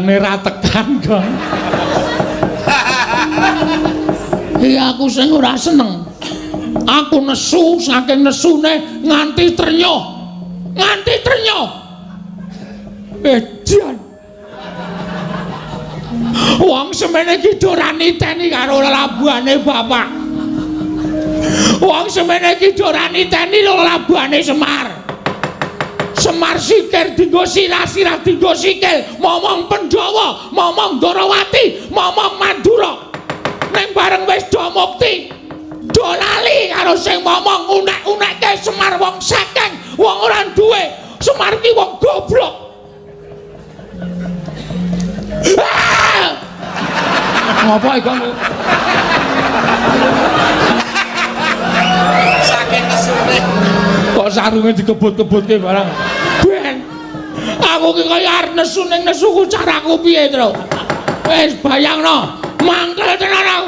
Dalangne ra tekan, Gong. Iya aku sing ora seneng. Aku nesu saking nesune nganti trenyuh. Nganti trenyuh. Edan. Wong semene iki ora niteni karo lelabuhane bapak. Wong semene iki ora niteni lelabuhane Semar. Semar sikir dinggo sirah, sirah dinggo sikil, momong Pandhawa, momong Ndorowati, momong Mandura. Ning bareng wis do mukti, do lali karo sing momong unek-unekke Semar wong sekeng, wong ora duwe. Semar ki wong goblok. Ah! Ngopo iki? Saking nesune. Kok sarunge dikebut-kebutke barang. Ben. Aku ki kaya arep nesu ning nesuku caraku piye, Tru? Wis bayangno, mangkel tenan aku.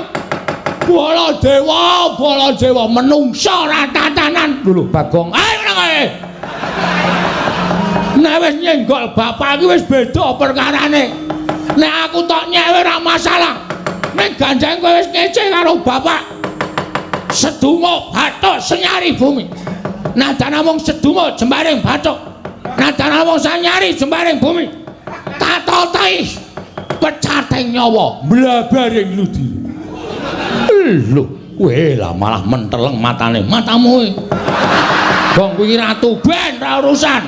Baladewa, Baladewa menungsa ora tatanan. Lho Bagong. Ayo nang kae. Nek wis nyenggol bapak iki wis beda perkarane. Nek aku tok nyewe ora masalah. Nek ganjeng kowe wis ngece karo bapak. Sedungo bathuk senyari bumi. Nadan namung sedungo jembaring bathuk. Nadan namung sanyari jembaring bumi. Tatotai pecating nyawa mlabaring ludi. Lho, kowe lah malah menteleng matane. Matamu. Gong kuwi ratu ben ra urusan.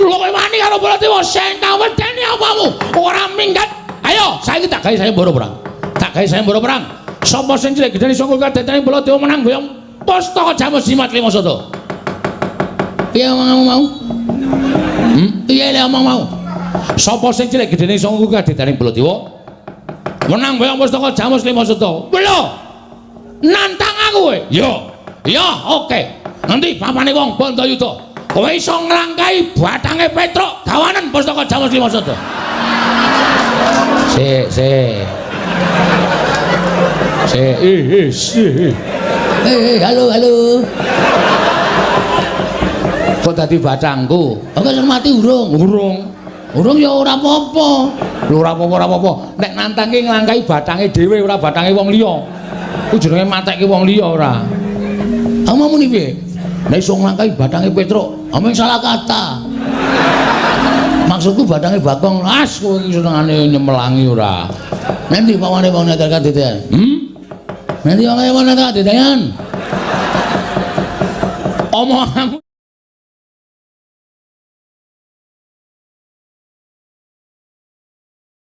Lho kowe wani karo Baladewa sing tak wedeni apamu? Ora minggat. Ayo, saiki tak gawe sayembara perang. Tak gawe sayembara perang. Sapa sing cilik gedene saka kadetane Baladewa menang boyong pustaka Jamus Jimat Lima Sada. Piye omongmu mau? Piye le omong mau? Sapa sing cilik gedene saka kadetane Baladewa menang boyong pustaka Jamus Lima Sada? Lho. Nantang aku kowe. Yo. Ya, oke. Nanti papane wong Bandayuda. Kowe iso nglangkahi batange Petruk gawanen pustaka Jamus Lima Sada. Sik, sik. Sik, sik. Halo, halo. Kok dadi batangku? Oke, sing mati urung. Urung. Urung ya ora apa-apa. Lho ora apa-apa, ora apa-apa. Nek nantang ki nglangkahi batange dhewe ora batange wong liya. Ku jenenge matekke wong liya ora. Kamu muni piye? Nek iso nglangkahi batange Petruk, ameng salah kata. Maksudku batange Bagong. As kowe iki senengane nyemelangi ora. Nanti pawane wong netar kadedean. Nanti pawane wong netar kadedean. Omonganmu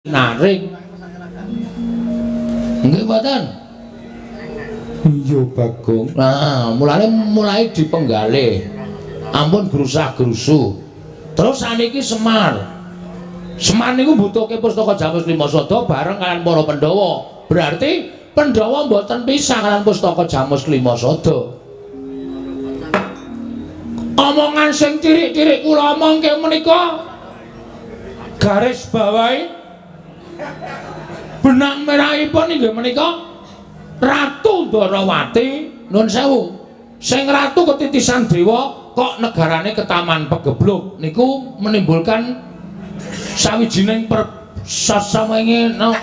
narik. Nggih mboten? Iya Bagong. Nah, mulane mulai dipenggalih. Ampun grusah-grusuh. Terus saniki Semar. Semar niku mbutuhke pustaka Jamus Lima Sada bareng kalian para Pandhawa. Berarti Pandhawa mboten pisah kalian pustaka Jamus Lima Sada. Omongan sing cirik-cirik kula omongke menika garis bawahi benang merahipun inggih menika Ratu Ndorowati nun sewu. Sing ratu ketitisan dewa kok negarane ketaman pegebluk niku menimbulkan sawijining persasamenge no.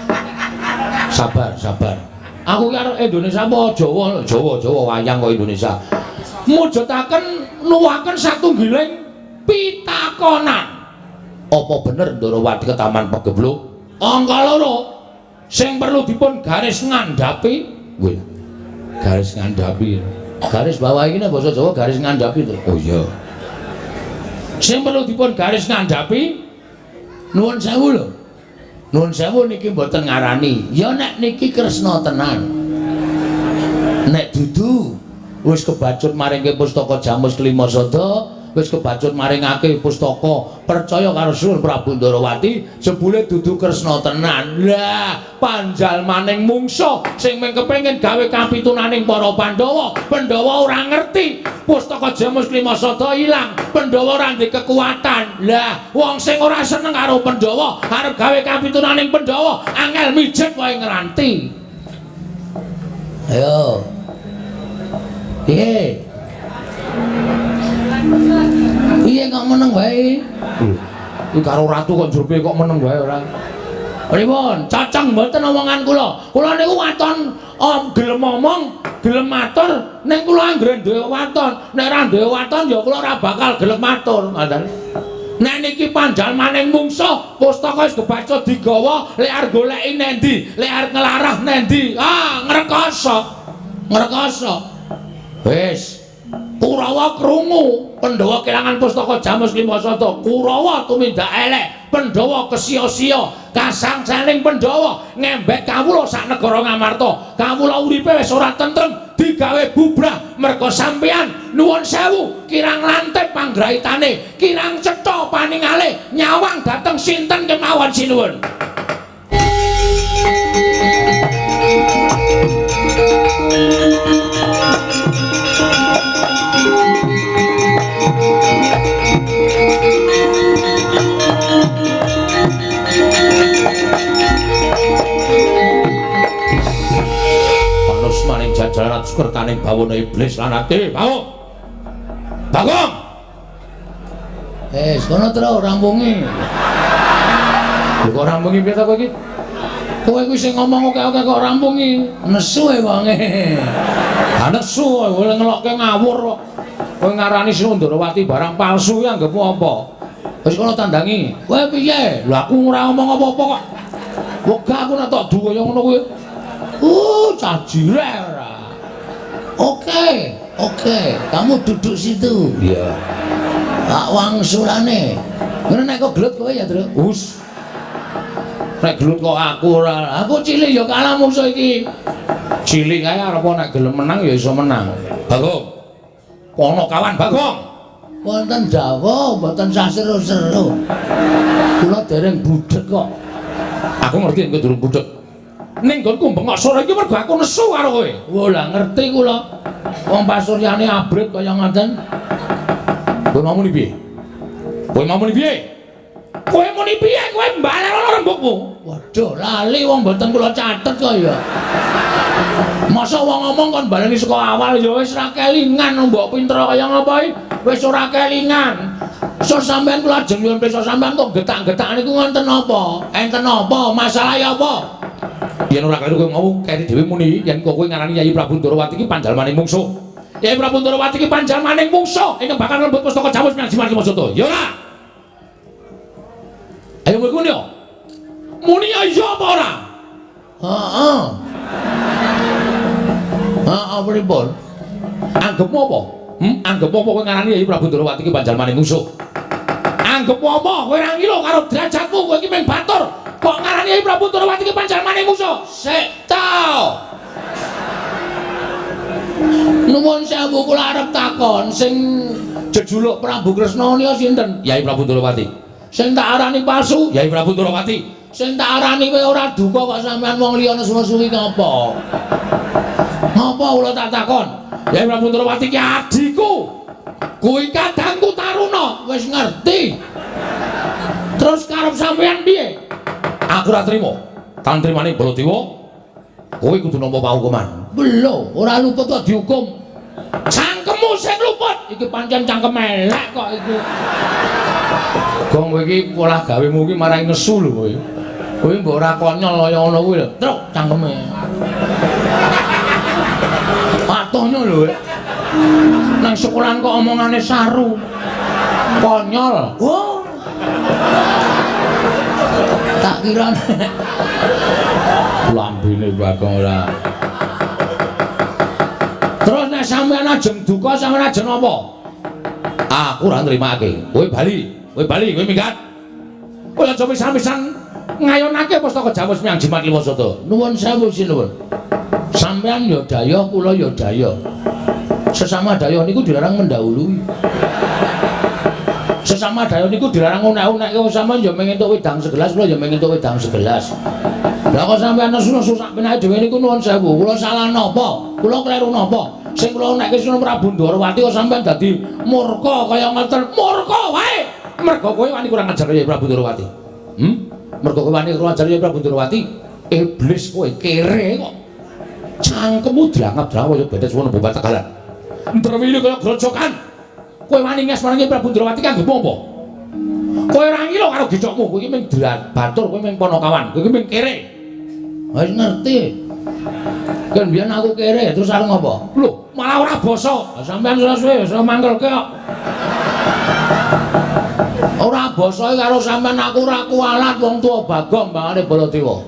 Sabar, sabar. Aku ki arep Indonesia apa Jawa? Jawa, Jawa wayang kok Indonesia. Mujudaken nuwaken satunggiling pitakonan. Apa bener Ndorowati ketaman pegebluk? Angka loro sing perlu dipun garis ngandhapi, wih. Garis ngandhapi. Garis bawah iki nek basa Jawa garis ngandhapi to. Oh iya. Sing perlu dipun garis ngandhapi nuwun sewu lho. Nuwun sewu niki mboten ngarani. Ya nek niki Kresna tenan. Nek dudu wis kebacut maringke pustaka Jamus Kelima Sada, wis kebacut maringake pustaka percaya karo Sur Prabu Ndorowati, jebule dudu Kresna tenan. Lah, panjalmaning mungsa sing mung kepengin gawe kapitunaning para Pandhawa, Pandhawa ora ngerti pustaka Jamus Kelima Sada ilang, Pandhawa ora ndek kekuatan. Lah, wong sing ora seneng karo Pandhawa, arep gawe kapitunaning Pandhawa, angel mijet wae ngranti. Ayo. Piye? Piye kok meneng wae? Iki karo ratu kok njurpe kok meneng wae ora. Pripun? Cocok mboten omongan kula. Kula niku waton gelem omong, gelem matur, ning kula anggere duwe waton. Nek ora duwe waton ya kula ora bakal gelem matur, ngoten. Nek niki panjalmaning mungsuh, pustaka wis kebaca digawa, lek arep goleki nendi, lek arep nglarah nendi. Ah, ngrekoso. Ngrekoso. Wis. Kurawa krungu, Pandhawa kelangan pustaka Jamus Limasada. Kurawa tumindak elek, Pandhawa kesia-sia, kasangsaning Pandhawa ngembek kawula sak negara Ngamarta. Kawula uripe wis ora tentrem, digawe bubrah merga sampeyan. Nuwun sewu, kirang lantip panggraitane, kirang cetha paningale, nyawang dhateng sinten kemawon sinuwun. Panusmaning jajaran sukertaning bawana iblis lan ati. Bagong. Bagong. Kono tro rampungi. Lho kok rampungi piye ta kowe iki? Kowe kuwi sing ngomong akeh-akeh kok rampungi. Nesu e wonge. Ha nesu kowe ngelokke ngawur kok. Kowe ngarani Sundrawati barang palsu ya anggepmu apa? Wis kono tandangi. Kowe piye? Lho aku ora ngomong apa-apa kok. Wegah aku nek tok du kaya ngono kuwi. Cah jireh ora. Oke, oke, kamu duduk situ. Iya. Tak wangsulane. Ngono nek kok gelut kowe ya, Truk. Us. Nek gelut kok aku ora. Aku cilik ya kalah mungsuh iki. Cilik kae arep nek gelem menang ya iso menang. Bagong. Ana kawan Bagong. Wonten dawuh mboten sasero-sero. Kula dereng budheg kok. Aku ngerti nek durung budheg. Ning nggonku bengok sore iki mergo aku nesu karo kowe. Wah, lah ngerti kula. Wong pasuryane abrit kaya ngoten. Kowe mau muni piye? Kowe mau muni piye? Kowe muni piye? Kowe mbalenono rembugmu. Waduh, lali wong mboten kula catet kok ya. Masa wong ngomong kon baleni saka awal ya wis ra kelingan mbok pinter kaya ngapa iki? Wis ora kelingan. So sampean kula ajeng nyuwun pirsa sampean kok getak-getak niku wonten napa? Enten napa? Masalahe apa? Yen ora keliru kowe ngomong keri dhewe muni yen kok kowe ngarani Yayi Prabu Ndorowati iki panjalmaning mungsuh. Yayi Prabu Ndorowati iki panjalmaning mungsuh ingkang bakal nglembut pustaka Jamus menyang Jimat Limasada. Ya ora? Ayo kowe muni yo. Muni ya iya apa ora? Heeh. Heeh pripun? Anggepmu apa? Anggepmu apa kowe ngarani Yayi Prabu Ndorowati iki panjalmaning mungsuh? Anggepmu apa? Kowe ora ngilo karo derajatmu, kowe iki mung batur. Kok ngarani Yayi Prabu Ndorowati iki panjalmaning mungsuh? Sik ta. Nuwun sewu kula arep takon sing jejuluk Prabu Kresna nika sinten? Yayi Prabu Ndorowati. Sing tak arani palsu Yayi Prabu Ndorowati. Sing tak arani kowe ora duka kok sampean wong liya nesu-nesu iki ngapa? Ngapa kula tak takon? Yayi Prabu Ndorowati ki adhiku. Kuwi kadangku Taruna, wis ngerti. Terus karep sampean piye? Aku ora trima. Tan trimane Baladewa, kowe kudu nampa paukuman. Lho, ora luput kok dihukum. Cangkemmu sing luput. Iki pancen cangkem elek kok iki. Gong kowe iki polah gawemu iki marai nesu lho kowe. Kowe mbok ora konyol kaya ngono kuwi lho. Truk cangkeme. Patohnya lho. Nang sekolahan kok omongane saru. Konyol. Oh. Tak kira lambene Bagong ora. Terus nek sampean ajeng duka sampean ajeng apa? Aku ora nrimake. Kowe bali, kowe bali, kowe minggat. Kowe aja pisan-pisan ngayonake pustaka Jamus menyang Jimat Limasada. Nuwun sewu sinuwun. Sampean ya dayah, kula ya dayah. Sesama dayah niku dilarang mendahului. Sesama dayah niku dilarang unek-unekke wong sampean ya mung entuk wedang segelas, kula ya mung entuk wedang segelas. Lah kok sampean nesu-nesu sak penake dhewe niku nuwun sewu. Kula salah napa? Kula kleru napa? Sing kula unekke Sunan Prabu Ndorowati kok sampean dadi murka kaya ngoten. Murka wae. Mergo kowe wani kurang ajar ya Prabu Ndorowati. Mergo kowe wani kurang ajar ya Prabu Ndorowati. Iblis kowe kere kok. Cangkemmu drangap-drangap kaya bedes wono bobat tegalan. Ndrewili kaya grojokan. Kowe wani nges marang Prabu Ndorowati kanggo apa? Kowe ora ngilo karo gicokmu, kowe iki mung batur, kowe mung ponokawan, kowe iki mung kere. Wis ngerti. Kan biyen aku kere, terus arep ngopo? Lho, malah ora basa. Sampeyan suwe-suwe wis mangkelke kok. Ora basa karo sampeyan aku ora kualat wong tuwa Bagong mbangane Baladewa.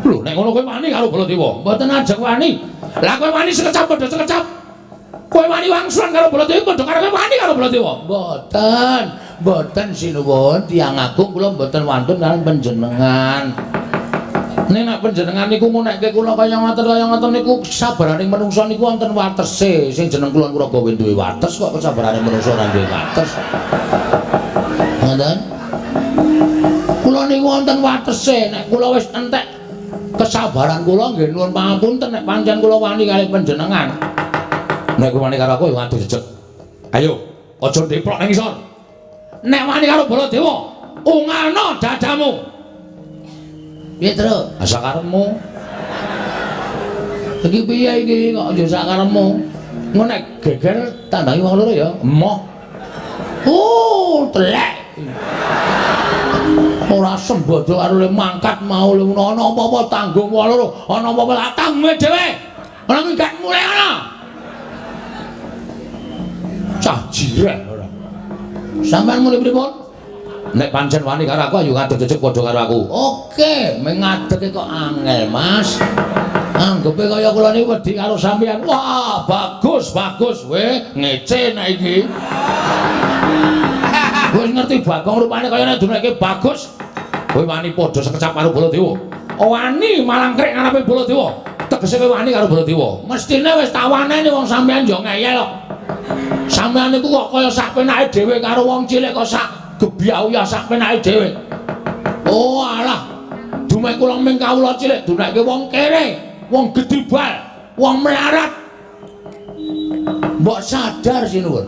Lho, nek ngono kowe wani karo Baladewa? Mboten ajeng wani. Lah kowe wani sekecap padha sekecap. Kowe wani wangsulan karo Baladewa padha karo kowe wani karo Baladewa. Mboten. Mboten sinuwun tiyang agung kula mboten wantun karo panjenengan. Nek nek panjenengan niku ngunekke kula kaya ngoten niku kesabaraning menungsa niku wonten watese. Sing jeneng kula Nuraga duwe wates kok kesabarane menungsa ora duwe wates. Ngoten. Kula niku wonten watese. Nek kula wis entek kesabaran kula nggih nuwun pangapunten nek pancen kula wani kalih panjenengan. Nek kowe wani karo aku ya ngadeg jejeg. Ayo, aja ndeprok nang isor. Nek wani karo Baladewa, ungalno dadamu. Piye, Tru? Sakarepmu. Iki piye iki kok ya sakarepmu? Engko nek geger tandangi wong loro ya, emoh. Oh, telek. Ora sembodo karo le mangkat mau le ana apa-apa tanggung wong loro, ana apa-apa tak tanggung dhewe. Ora minggat mulih ana. Cah jireh ora. Sampeyan muni pripun? Nek pancen wani karo aku ayo ngadeg jejeg padha karo aku. Oke, meng ngadege kok angel, Mas. Anggepe kaya kula niku wedi karo sampeyan. Wah, bagus, bagus. Weh, ngece nek iki. Wis ngerti Bagong rupane kaya nek duneke bagus. Kowe wani padha sekecap karo Baladewa. Wani malangkrik ngarepe Baladewa. Tegese kowe wani karo Baladewa. Mestine wis tak waneni wong sampeyan yo ngeyel kok. Sampeyan niku kok kaya sak penake dhewe karo wong cilik kok sak gebyah sak penake dhewe. Oh alah. Dumeh kula ming kawula cilik duneke wong kere, wong gedibal, wong melarat. Mbok sadar sinuwun.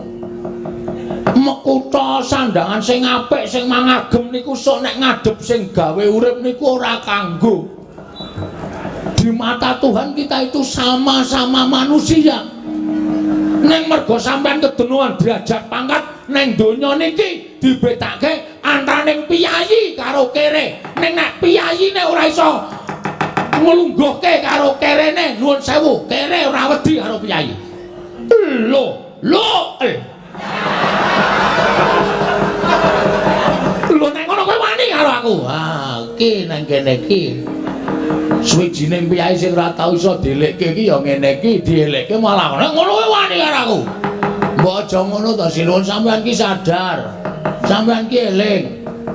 Mekutha sandangan sing apik sing mangagem niku sok nek ngadhep sing gawe urip niku ora kanggo. Di mata Tuhan kita itu sama-sama manusia. Neng mergo sampean kedenuan derajat pangkat neng donya niki dibedake antaraning piyayi karo kere. Ning nek piyayine ora iso nglungguhke karo kerene, nuwun sewu, kere ora wedi karo piyayi. Lho, lho. Lho nek ngono kowe wani karo aku. Ha, iki nang kene iki. Suwijining piyayi sing ora tau iso dielekke iki ya ngene iki, dielekke malah nek ngono kowe wani karo aku. Mbok aja ngono to, sinuwun sampean ki sadar. Sampean ki eling.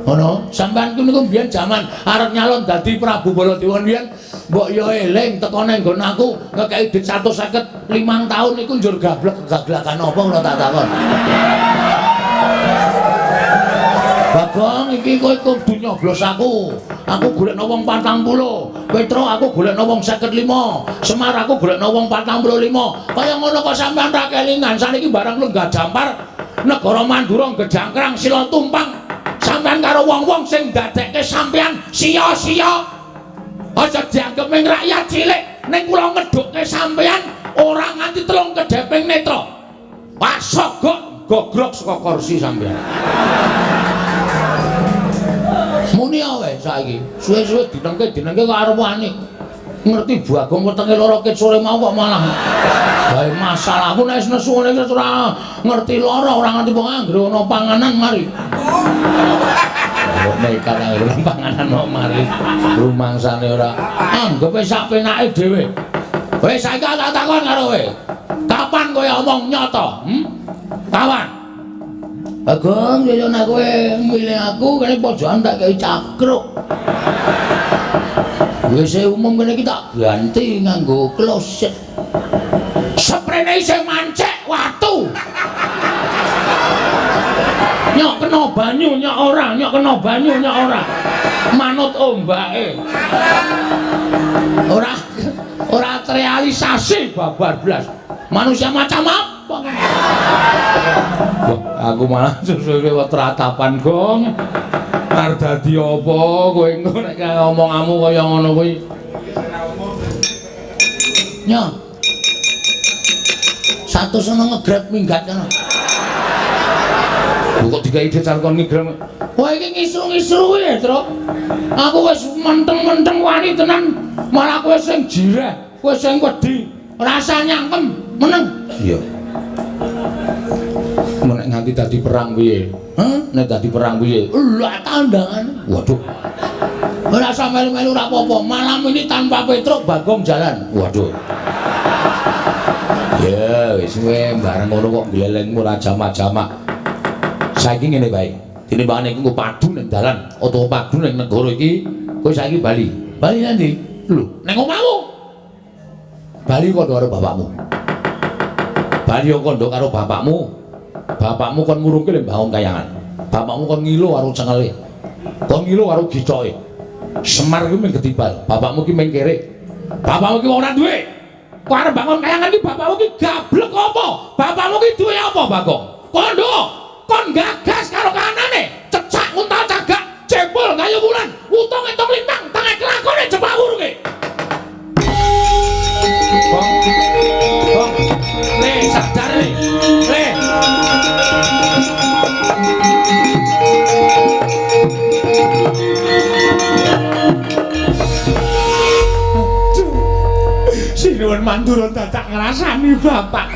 Ngono, sampean ki niku mbiyen jaman arep nyalon dadi Prabu Baladewa mbiyen mbok ya eling teko nang nggon aku ngekeki dhuwit 155 taun niku njur gablek gaglakan apa kula tak takon. Bagong iki kowe kudu nyoblos aku. Aku golekno wong 40. Petro aku golekno wong 55. Semar aku golekno wong 45. Kaya ngono kok sampean ra kelingan. Saniki barang lenggah jampar negara Mandura gejangkrang sila tumpang. Sampean karo wong-wong sing ndadekke sampean sia-sia. Aja dianggep ming rakyat cilik, ning kula ngedhukke sampean ora nganti telung kedheping netra. Wah, sogok gogrok saka kursi sampean. Muni ae saiki, suwe-suwe dinengke-dinengke kok arep wani. Ngerti Bagong wetenge lara ket sore mau kok malah gawe masalah. Aku nek wis nesu ngene iki ora ngerti lara, ora ngerti wong anggere ana panganan mari. Kok nekat anggere ana panganan kok mari. Rumangsane ora anggepe sak penake dhewe. Wis saiki tak takon karo kowe. Kapan kowe omong nyata? Kapan? Bagong, yo nek kowe milih aku kene pojokan tak kei cakruk. WC umum kene iki tak ganti nganggo kloset. Seprene isih mancek watu. Nyok kena banyu nyok ora, nyok kena banyu nyok ora. Manut ombake. Ora ora terrealisasi babar blas. Manusia macam apa? Wah, aku malah susuke ratapan, Gong. Arep dadi apa kowe engko nek omonganmu kaya ngono kuwi. Nyo. Satu sono ngegrab minggat kono. Lho kok dikai dhuwit kon ngegrab. Kowe iki ngisru-ngisru ya, Truk. Aku wis menteng-menteng wani tenan, malah kowe sing jireh, kowe sing wedi, rasa nyangkem, meneng. Iya. Nek nganti dadi perang piye? Hah? Nek dadi perang piye? Lah tandangane. Waduh. Ora usah melu-melu ora apa-apa. Malam ini tanpa Petruk Bagong jalan. Waduh. Ya wis kowe bareng ngono kok glelengmu ora jamak-jamak. Saiki ngene bae. Tinimbangane iku nggo padu ning dalan utawa padu ning negara iki, kowe saiki bali. Bali nang ndi? Lho, ning omahmu. Bali kandha karo bapakmu. Bali kandha karo bapakmu. Bapakmu kon ngurungke le mbangun kayangan. Bapakmu kon ngilo karo cengele. Kon ngilo karo gicoke. Semar ki mung getibal, bapakmu ki mung kerek. Bapakmu ki wong ora duwe. Kok arep bangun kayangan ki bapakmu ki gablek apa? Bapakmu ki duwe apa, Bagong? Kondo, kon gagas karo kanane, cecak untal cagak, jebol kayu wulan, utung entung lintang, tengah kelakone jepak wurunge. Bong. Bong. Le sadar le. Le. Sinuwun Mandura dadak ngrasani bapak.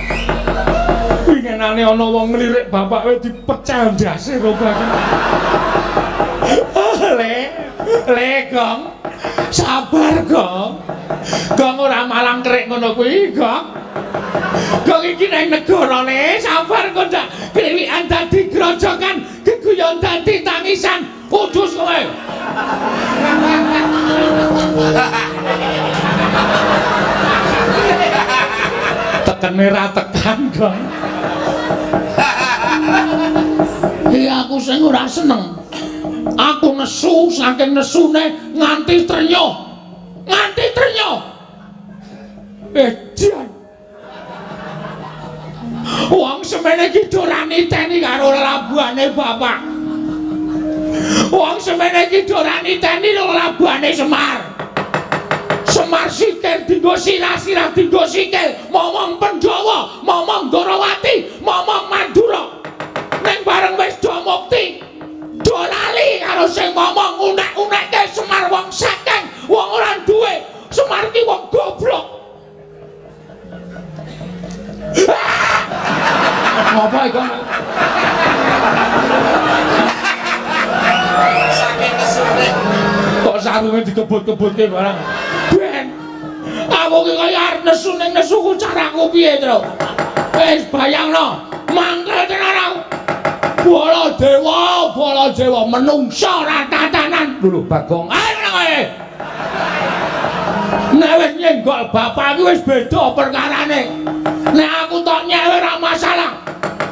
Wingenane ana wong nglirik bapak kowe dipecel ndase karo bapak. Le, le Gong. Sabar Gong. Gong ora malang kerik ngono kuwi, Gong. Gong iki nang negara le, sabar kok ndak kriwikan dadi grojokan, geguyon dadi tangisan. Kudus kowe. Tekene ra tekan, Gong. Iya aku sing ora seneng. Aku nesu saking nesune nganti trenyoh. Nganti trenyoh. Edan. Wong semene iki ora niteni karo lelabuhane bapak. Wong semene iki ora niteni lelabuhane Semar. Semar sikil dinggo sirah-sirah dinggo sikil, momong Pandhawa, momong Ndorowati, momong Mandura. Ning bareng wis do mukti, do lali karo sing momong unek-unekke Semar wong sekeng, wong ora duwe. Semar ki wong goblok. Ngopo iku? Saking kesune. Kok sarunge dikebut-kebutke barang. Ben. Aku ki kaya arep nesu ning nesuku caraku piye, Tru? Wis bayangno, mangkel tenan aku. Baladewa, Baladewa menungsa ora tatanan. Lho Bagong. Ayo nang kowe. Nek wis nyenggol bapak iki wis beda perkarane. Nek aku tok nyewe ora masalah.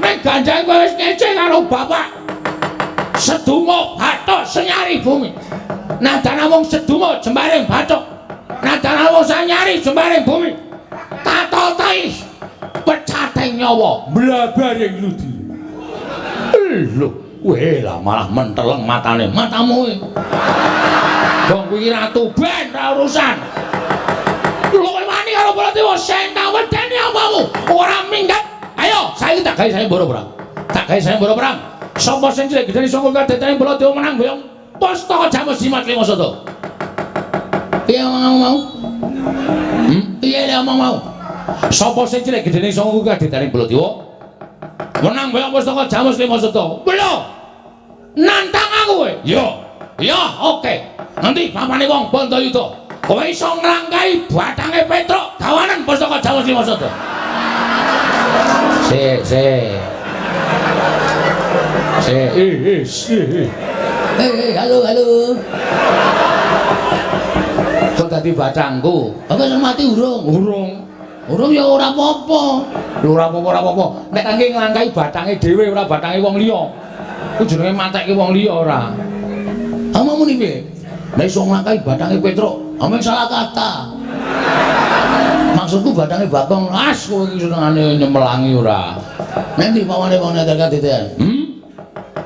Nek ganjang kowe wis ngece karo bapak. Sedumuk bathuk senyari bumi. Nadan namung sedumuk jembaring bathuk. Nadan namung sanyari jembaring bumi. Tatotai pecating nyawa mlabaring ludi. Lho, weh lah malah menteleng matane. Matamu iki. Dong kuwi ratu ben ra urusan. Lho kowe wani karo Baladewa sing tak wedeni apamu? Ora minggat. Ayo, saiki tak gawe sayembara perang. Tak gawe sayembara perang. Sapa sing cilik gedene sangka kadetane Baladewa menang boyong pustaka Jamus Jimat Lima Sata. Piye omong mau? Piye le omong mau? Sapa sing cilik gedene sangka kadetane Baladewa menang boyong pustaka Jamus Lima Sata. Lho. Nantang aku kowe. Yo. Ya, oke. Nanti papane wong Bandayuda. Kowe iso nglangkahi bathange Petruk gawanen pustaka Jamus Lima Sata. Sik, sik. Sik, sik. Halo, halo. Kok dadi batangku? Aku wis mati urung. Urung. Urung ya ora apa-apa. Lho ora apa-apa, ora apa-apa. Nek kangge nglangkahi bathange dhewe ora bathange wong liya. Ku jenenge matekke wong liya ora. Omongmu muni piye? Nek iso nglangkahi bathange Petruk, omong salah kata. Maksudku bathange Bagong. As kowe iki senengane nyemelangi ora. Nanti pawane wong neter kadedean.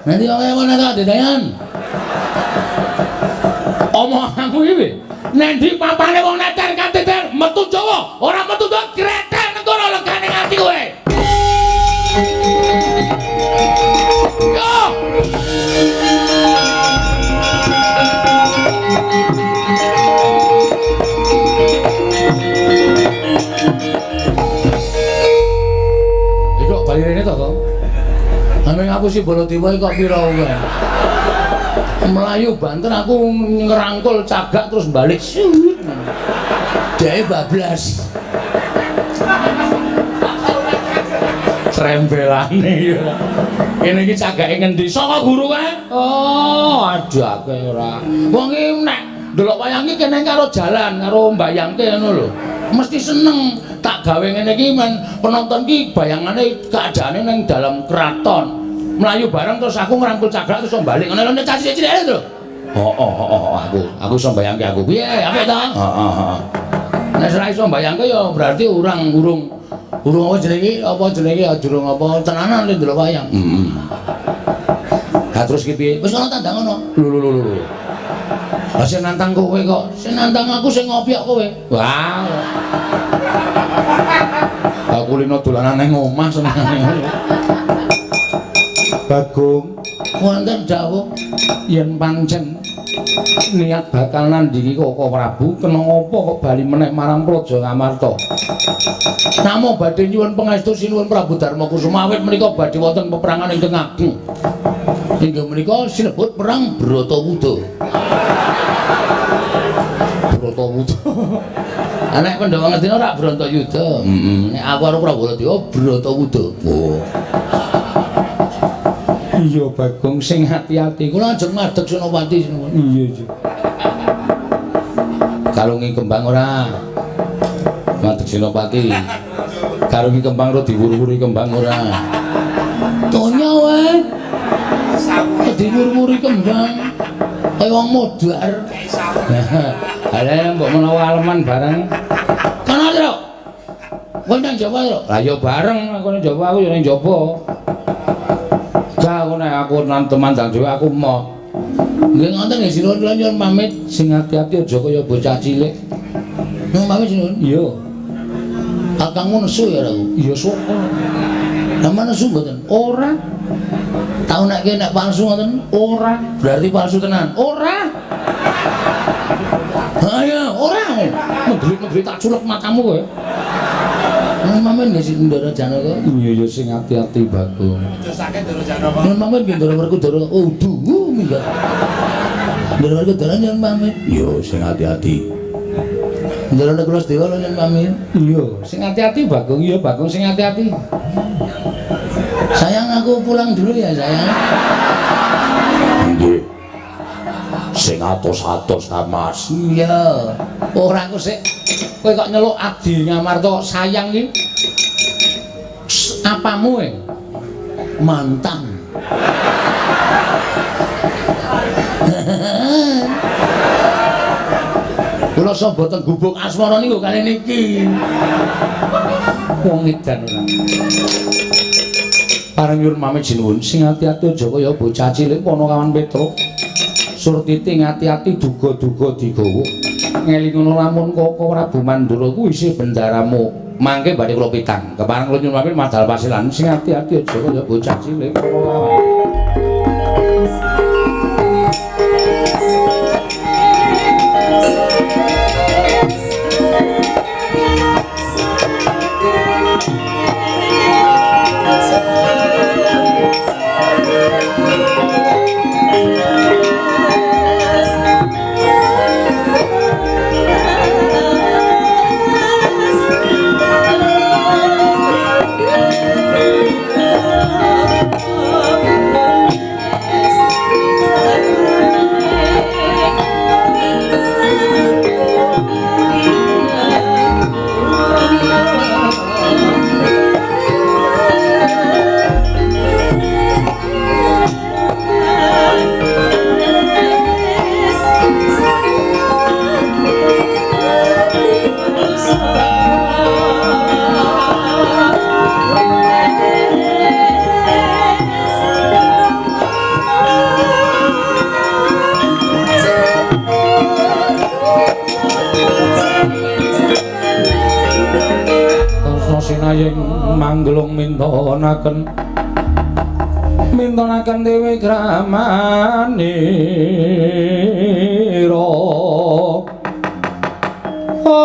Nanti pawane wong neter kadedean. Omonganmu iki piye? Nendi papane wong neter kadedean metu Jawa, ora metu Jawa gretel negara legane ati kowe. Yo. Iki kok bali rene to, Kong? Ame ngapusi Baladewa kok pira wae. Melayu banter aku ngerangkul cagak terus balik. Dheke bablas. Trembelane ya. Kene iki cagake ngendi? Saka guru kae. Oh, aduh akeh ora. Wong iki nek ndelok wayang iki kene karo jalan, karo mbayangke ngono lho. Mesti seneng tak gawe ngene iki men penonton iki bayangane keadaane ning dalam keraton. Melayu bareng terus aku ngrangkul cagak terus balik ngono lho cah cilik-cilik lho. Heeh, heeh, aku iso mbayangke aku. Piye, apik ta? Heeh, heeh. Nek ora iso mbayangke ya berarti urang urung urung apa jenenge durung apa tenanan lho ndelok wayang. Heeh. Ha terus ki piye? Wis ana tandang ngono. Lho lho lho lho. Lah sing nantang kowe kok, sing nantang aku sing ngopiok kowe. Wah. Aku lino dolanan ning omah senengane ngono. Bagong, wonten dawuh yen pancen niat bakal nandingi Koko Prabu, kena apa kok bali meneh marang Praja Ngamarta? Namung badhe nyuwun pangestu sinuwun Prabu Darma Kusuma awit menika badhe wonten peperangan ingkang ageng. Inggih menika sinebut perang Bratawuda. Bratawuda. Nek Pandhawa ngertine ora Bratayuda. Heeh. Nek aku karo Prabu Baladewa Bratawuda. Oh. Iya Bagong sing hati-hati. Kula ajeng madeg Senopati sinuwun. Iya iya. Kalungi kembang ora? Madeg Senopati. Kalungi kembang ora diwur-wuri kembang ora? Tonya wae. Diwur-wuri kembang. Kaya wong modar. Lah mbok menawa aleman bareng. Kono lho. Kowe nang Jawa lho. Lah ya bareng aku nang Jawa aku ya nang Jawa. Gak aku nek aku nang temandang dhewe aku moh. Nggih ngoten nggih sinuwun kula nyuwun pamit sing ati-ati aja kaya bocah cilik. Nyuwun pamit sinuwun. Iya. Kakangmu nesu ya aku. Iya syukur. Lah nesu mboten? Ora. Tau nek ki nek palsu ngoten? Ora. Berarti palsu tenan. Ora. Ha ya, ora. Mendelik-mendelik tak culek matamu kowe. Nyuwun pamit nggih sing Ndara Janaka. Iya ya sing ati-ati Bagong. Aja sakit Ndara Janaka. Nyuwun pamit nggih Ndara Werkudara. Oh, duh minggat. Ndara Werkudara nyuwun pamit. Iya sing ati-ati. Ndara Nakula Dewa nyuwun pamit. Iya, sing ati-ati Bagong. Iya Bagong sing ati-ati. Sayang aku pulang dulu ya sayang. Nggih. Sing atos-atos ta Mas. Iya. Ora aku sik kowe kok nyeluk Adi Ngamarta sayang iki. Apamu e? Mantan. Kula sok boten gubuk asmara niku kali niki. Wong edan ora. Pareng nyuwun pamit sinuwun sing ati-ati aja kaya bocah cilik Panakawan Petruk. Surtiti ngati-ati duga-duga digawa. Ngelingono lamun Koko Prabu Mandura kuwi isih bendaramu. Mangke badhe kula pitang. Kepareng kula nyuwun pamit madal pasilan sing ati-ati aja kaya bocah cilik Panakawan. Sinayeng manggelung mintonaken mintonaken dewi kramanira. Om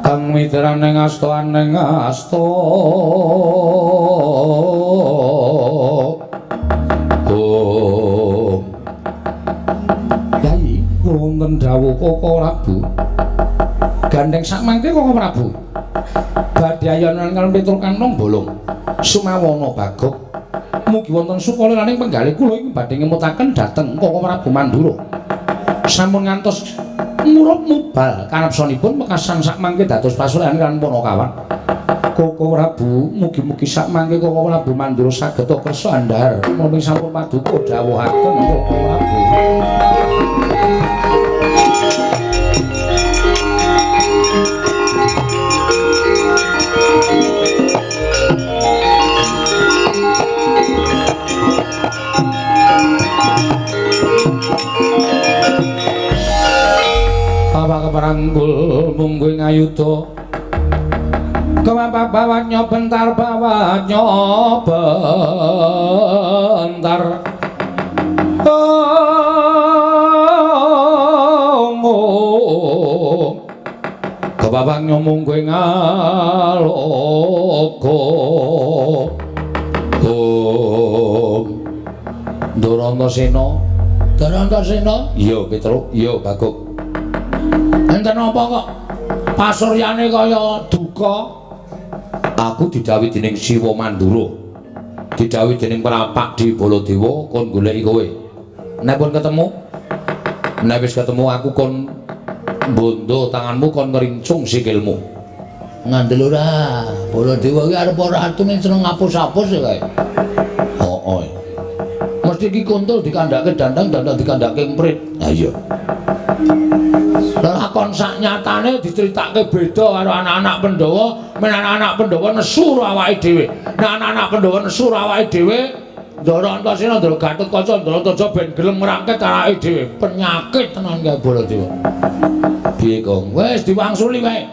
Kang mitrane ngasta aning asta. Om Yai wonten dawuh Koko Prabu. Gandeng sakmangke Koko Prabu. Badhe ayonan kaliyan Petruk Kantong Bolong. Sumawana Bagok. Mugi wonten sukaliraning penggalih kula ing badhe ngemutaken dhateng Koko Prabu Mandura. Sampun ngantos murup mubal kanepsanipun wekasan sakmangke dados pasuryan kaliyan Panakawan. Koko Prabu mugi-mugi sakmangke Koko Prabu Mandura saged kersa andhar menapa sampun paduka dawuhaken Koko Prabu. Keparanggul mungguing ayuda kemapak bawatnya bentar bawatnya bentar. Om kebabangnya mungguing aloka. Om Durantasena Durantasena. Iya Petruk, iya Baguk. Enten apa kok pasuryane kaya duka? Aku didhawuhi dening Siwa Mandura. Didhawuhi dening Prapak di Baladewa kon goleki kowe. Nek pun ketemu, nek wis ketemu aku kon bondo tanganmu kon ngrincung sikilmu. Ngandel ora? Baladewa iki arep ora atune seneng ngapus-apus ya kae. Heeh. Mesti iki kontol dikandhake dandang, dandang dikandhake emprit. Ha iya. Lakon sak nyatane diceritake beda karo anak-anak Pandhawa, men anak-anak Pandhawa nesu karo awake dhewe. Nek anak-anak Pandhawa nesu karo awake dhewe, Ndara Antasena, Ndara Gatotkaca, Ndara Antaja ben gelem ngrangket awake dhewe. Penyakit tenan kae Baladewa. Piye, Kong? Wis diwangsuli wae.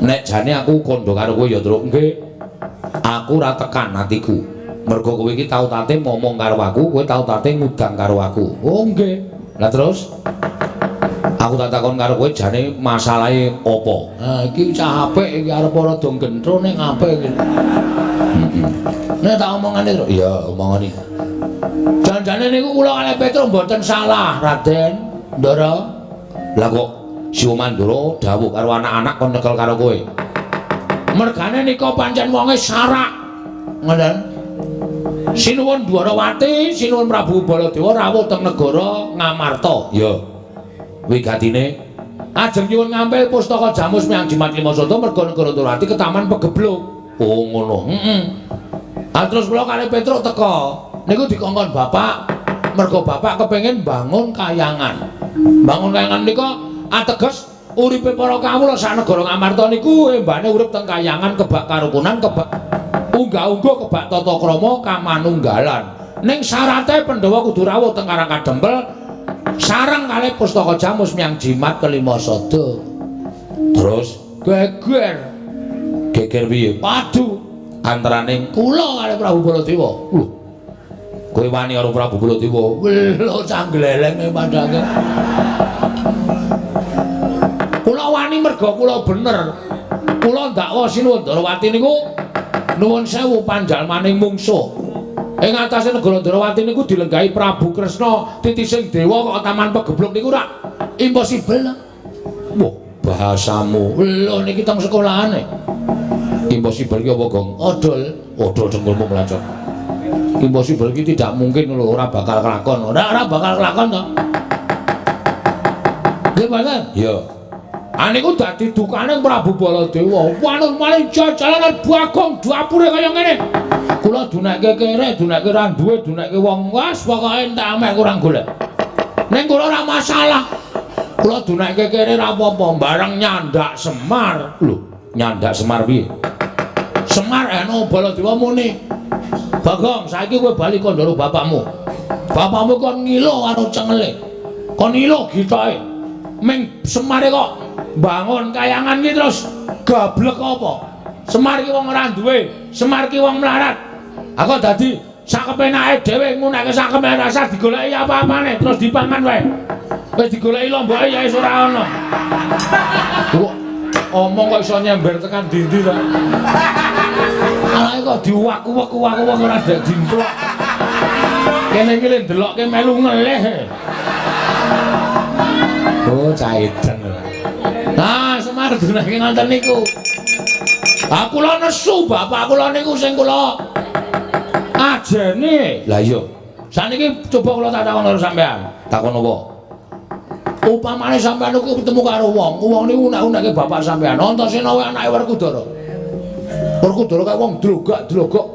Nek jane aku kandha karo kowe ya, Truk. Nggih. Aku ora tekan atiku. Mergo kowe iki tau tate momong karo aku, kowe tau tate ngudang karo aku. Oh, nggih. Lah terus aku tak takon karo kowe jane masalahe apa? Ha iki cah apik iki arep rada gentro ning apik iki. Heeh. Nek tak omongane terus. Iya, omongane. Janjane niku kula kalih Petruk mboten salah, Raden Ndara. Lah kok Siwa Mandura dawuh karo anak-anak kon nyekel karo kowe. Mergane nika pancen wonge sarak. Ngoten. Sinuwun Dwarawati, sinuwun Prabu Baladewa rawuh teng negara Ngamarta. Iya. Wigatine ajeng nyuwun ngampil pustaka Jamus Miang Jimat Lima Sata merga negara Ndrawati ketaman pegebluk. Oh ngono. Heeh. Ah terus kula kalih Petruk teka. Niku dikongkon bapak, merga bapak kepengin bangun kayangan. Bangun kayangan nika ateges uripe para kawula sak negara Ngamarta niku embane urip teng kayangan kebak karukunan, kebak unggah-ungguh, kebak tata krama kamanunggalan. Ning syarate Pandhawa kudu rawuh teng Karang Kadempel sareng kalih pustaka Jamus Miang Jimat kelima sada. Terus geger. Geger piye? Padu antaraning kula kalih Prabu Baladewa. Lho. Kowe wani karo Prabu Baladewa? Lho cangglelenge padhange. Kula wani merga kula bener. Kula ndakwa Sinuwun Ndrawati niku nuwun sewu panjalmaning mungsuh. Ing atase negara Ndrawati niku dilenggahi Prabu Kresna titising dewa kok taman pegebluk niku rak impossible. Wah, bahasamu. Lho niki teng sekolahane. Impossible ki apa, Gong? Odol. Odol dengkulmu mlacot. Impossible ki tidak mungkin lho, ora bakal kelakon. Ora bakal kelakon to. Nggih mboten? Iya. Aniku dadi dukane Prabu Baladewa. Wanun malih jajalanan Bagong dapure kaya ngene. Kula dunekke kere, dunekke ra duwe, dunekke wong. Wes pokoke entek ameh kurang golek. Ning kula ora masalah. Kula dunekke kere ra apa-apa, bareng nyandak Semar. Lho, nyandak Semar piye? Semar eno Baladewa muni. Bagong, saiki kowe bali kandha bapakmu. Bapakmu kon ngilo karo cengele. Kon ngilo gitoke. Ming Semare kok bangun kayangan ki terus gablek apa? Semar ki wong ora duwe, Semar ki wong melarat. Aku dadi Sak kepenake dhewe nguneke sak kepenake rasa digoleki apa-apane terus dipangan wae. Wis digoleki lomboke ya wis ora ana. Kok omong kok iso nyember tekan ndi-ndi ta? Anake kok diwak-uwek-uwak-uwek ora dimplok. Kene iki le ndelokke melu ngelih. Oh, caitan. Nah, Semar dunake ngoten niku. Ah kula nesu bapak kula niku sing kula ajene. Lah iya. Saniki coba kula tak takon karo sampean. Takon apa? Upamane sampean niku ketemu karo wong, wong niku unek-uneke bapak sampean. Antasena wae anake Werkudara. Werkudara kae wong drogak-drogok.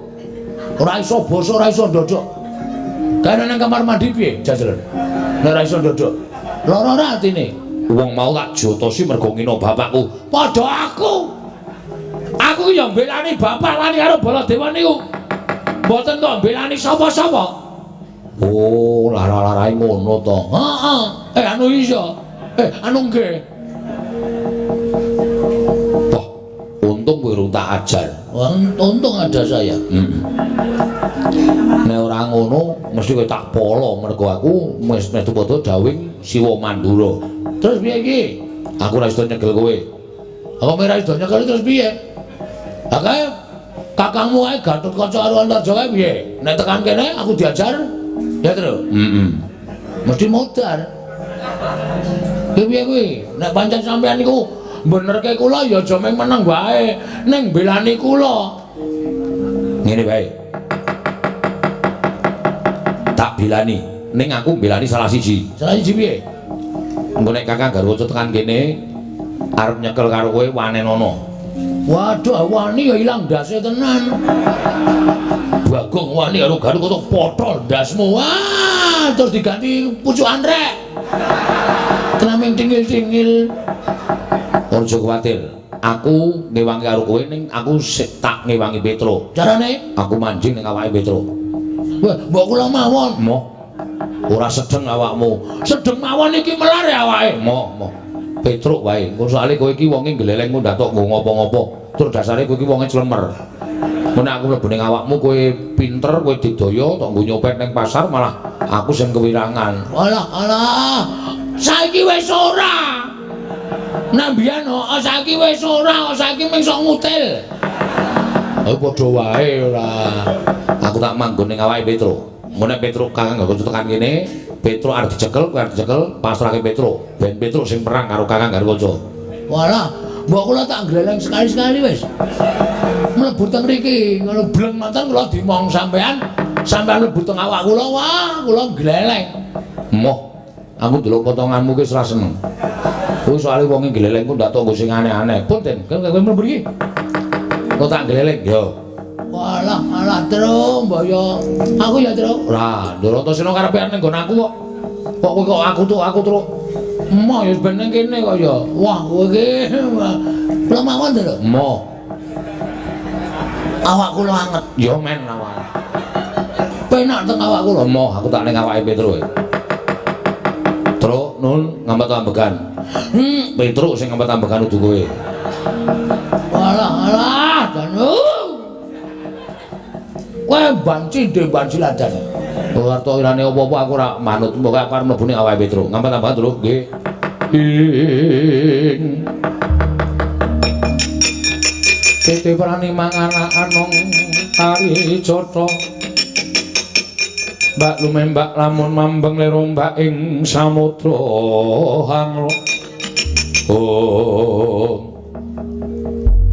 Ora iso basa, ora iso ndodok. Kae nang kamar mandi piye, jajal? Nek ora iso ndodok. Lara ora atine? Wong mau tak jotosi mergo ngino bapakku. Padha aku. Aku ya mbelani bapak wani karo Baladewa niku. Mboten kok mbelani sapa-sapa. Oh, lara-larae ngono to. Heeh. Anu iya. Anu nggih. Toh, untung kowe urung tak ajar. Untung ada saya. Heeh. Nek ora ngono mesti kowe tak polo mergo aku wis metu padha dawing Siwa Mandura. Terus piye iki? Aku ora iso nyekel kowe. Aku ora iso nyekel terus piye? Lah kae kakangmu kae Gatotkaca karo Antarja kae piye? Nek tekan kene aku diajar. Ya, Tru? Heeh. Mesti modar. Piye kuwi? Nek pancen sampean niku benerke kula ya aja mung meneng wae, ning mbelani kula. Ngene wae. Tak belani, ning aku mbelani salah siji. Salah siji piye? Engko nek Kakang Garwaca tekan kene arep nyekel karo kowe wanenono. Waduh, wani ya ilang ndase tenan. Bagong wani karo Garwaca potol ndasmu. Wah, terus diganti pucukan rek. Tenaming tingil-tingil. Aja kuwatir. Aku ngewangi karo kowe ning aku sik tak ngewangi Petro. Carane? Aku manjing ning awake Petro. Wah, mbok kula mawon. Moh. Ora sedeng awakmu. Sedeng mawon iki melar ya awake. Moh, moh. Petruk wae. Engko soalé kowe iki wonge gleleng kok ndatok nggo ngopo-ngopo. Tur dasare kowe iki wonge clemer. Mun aku mlebu ning awakmu kowe pinter, kowe digdaya tok nggo nyopet ning pasar malah aku sing kewirangan. Alah, alah. Saiki wis ora. Nek mbiyen kok saiki wis ora, kok saiki mung sok ngutil. Oh padha wae ora. Aku tak manggon ning awake Petro. Mun nek Petro Kakang Garwaca tekan kene, Petro arep dicekel, kowe arep dicekel, pasrahke Petro. Ben Petro sing perang karo Kakang Garwaca. Walah, mbok kula tak gleleng sekali-sekali wis. Mlebu teng mriki, ngono bleng manten kula dimong sampean, sampean mlebu teng awak kula, wah, kula gleleng. Moh, aku ndelok potonganmu ki wis ora seneng. Kuwi soalé wonge gleleng ku ndak tonggo sing aneh-aneh. Punten, kowe mlebu mriki. Kok tak gleleng? Yo. Walah, alah, Tru, mbok yo. Aku ya, Tru. Ora, Ndoro Antasena karepe ning nggon aku kok. Kok kowe kok aku tuh, aku Tru. Emoh ya ben ning kene kok ya. Wah, kowe iki. Kula mawon, Tru. Emoh. Awak kula anget. Ya men awak. Penak teng awak kula. Emoh, aku tak ning awake Petro. Tru, nun ngampet ambegan. Petro sing ngampet ambegan udu kowe. Walah, alah, janu. Kowe banci ndek banci ladan. Ora tok irane apa-apa aku ora manut. Pokoke aku arep mlebu ning awake Petro. Ngampet ambegan, Tru. Nggih. Ing Tete prani mangan anong tari cotho. Mbak lumembak lamun mambeng lerombak ing samudra hanglo. Oh.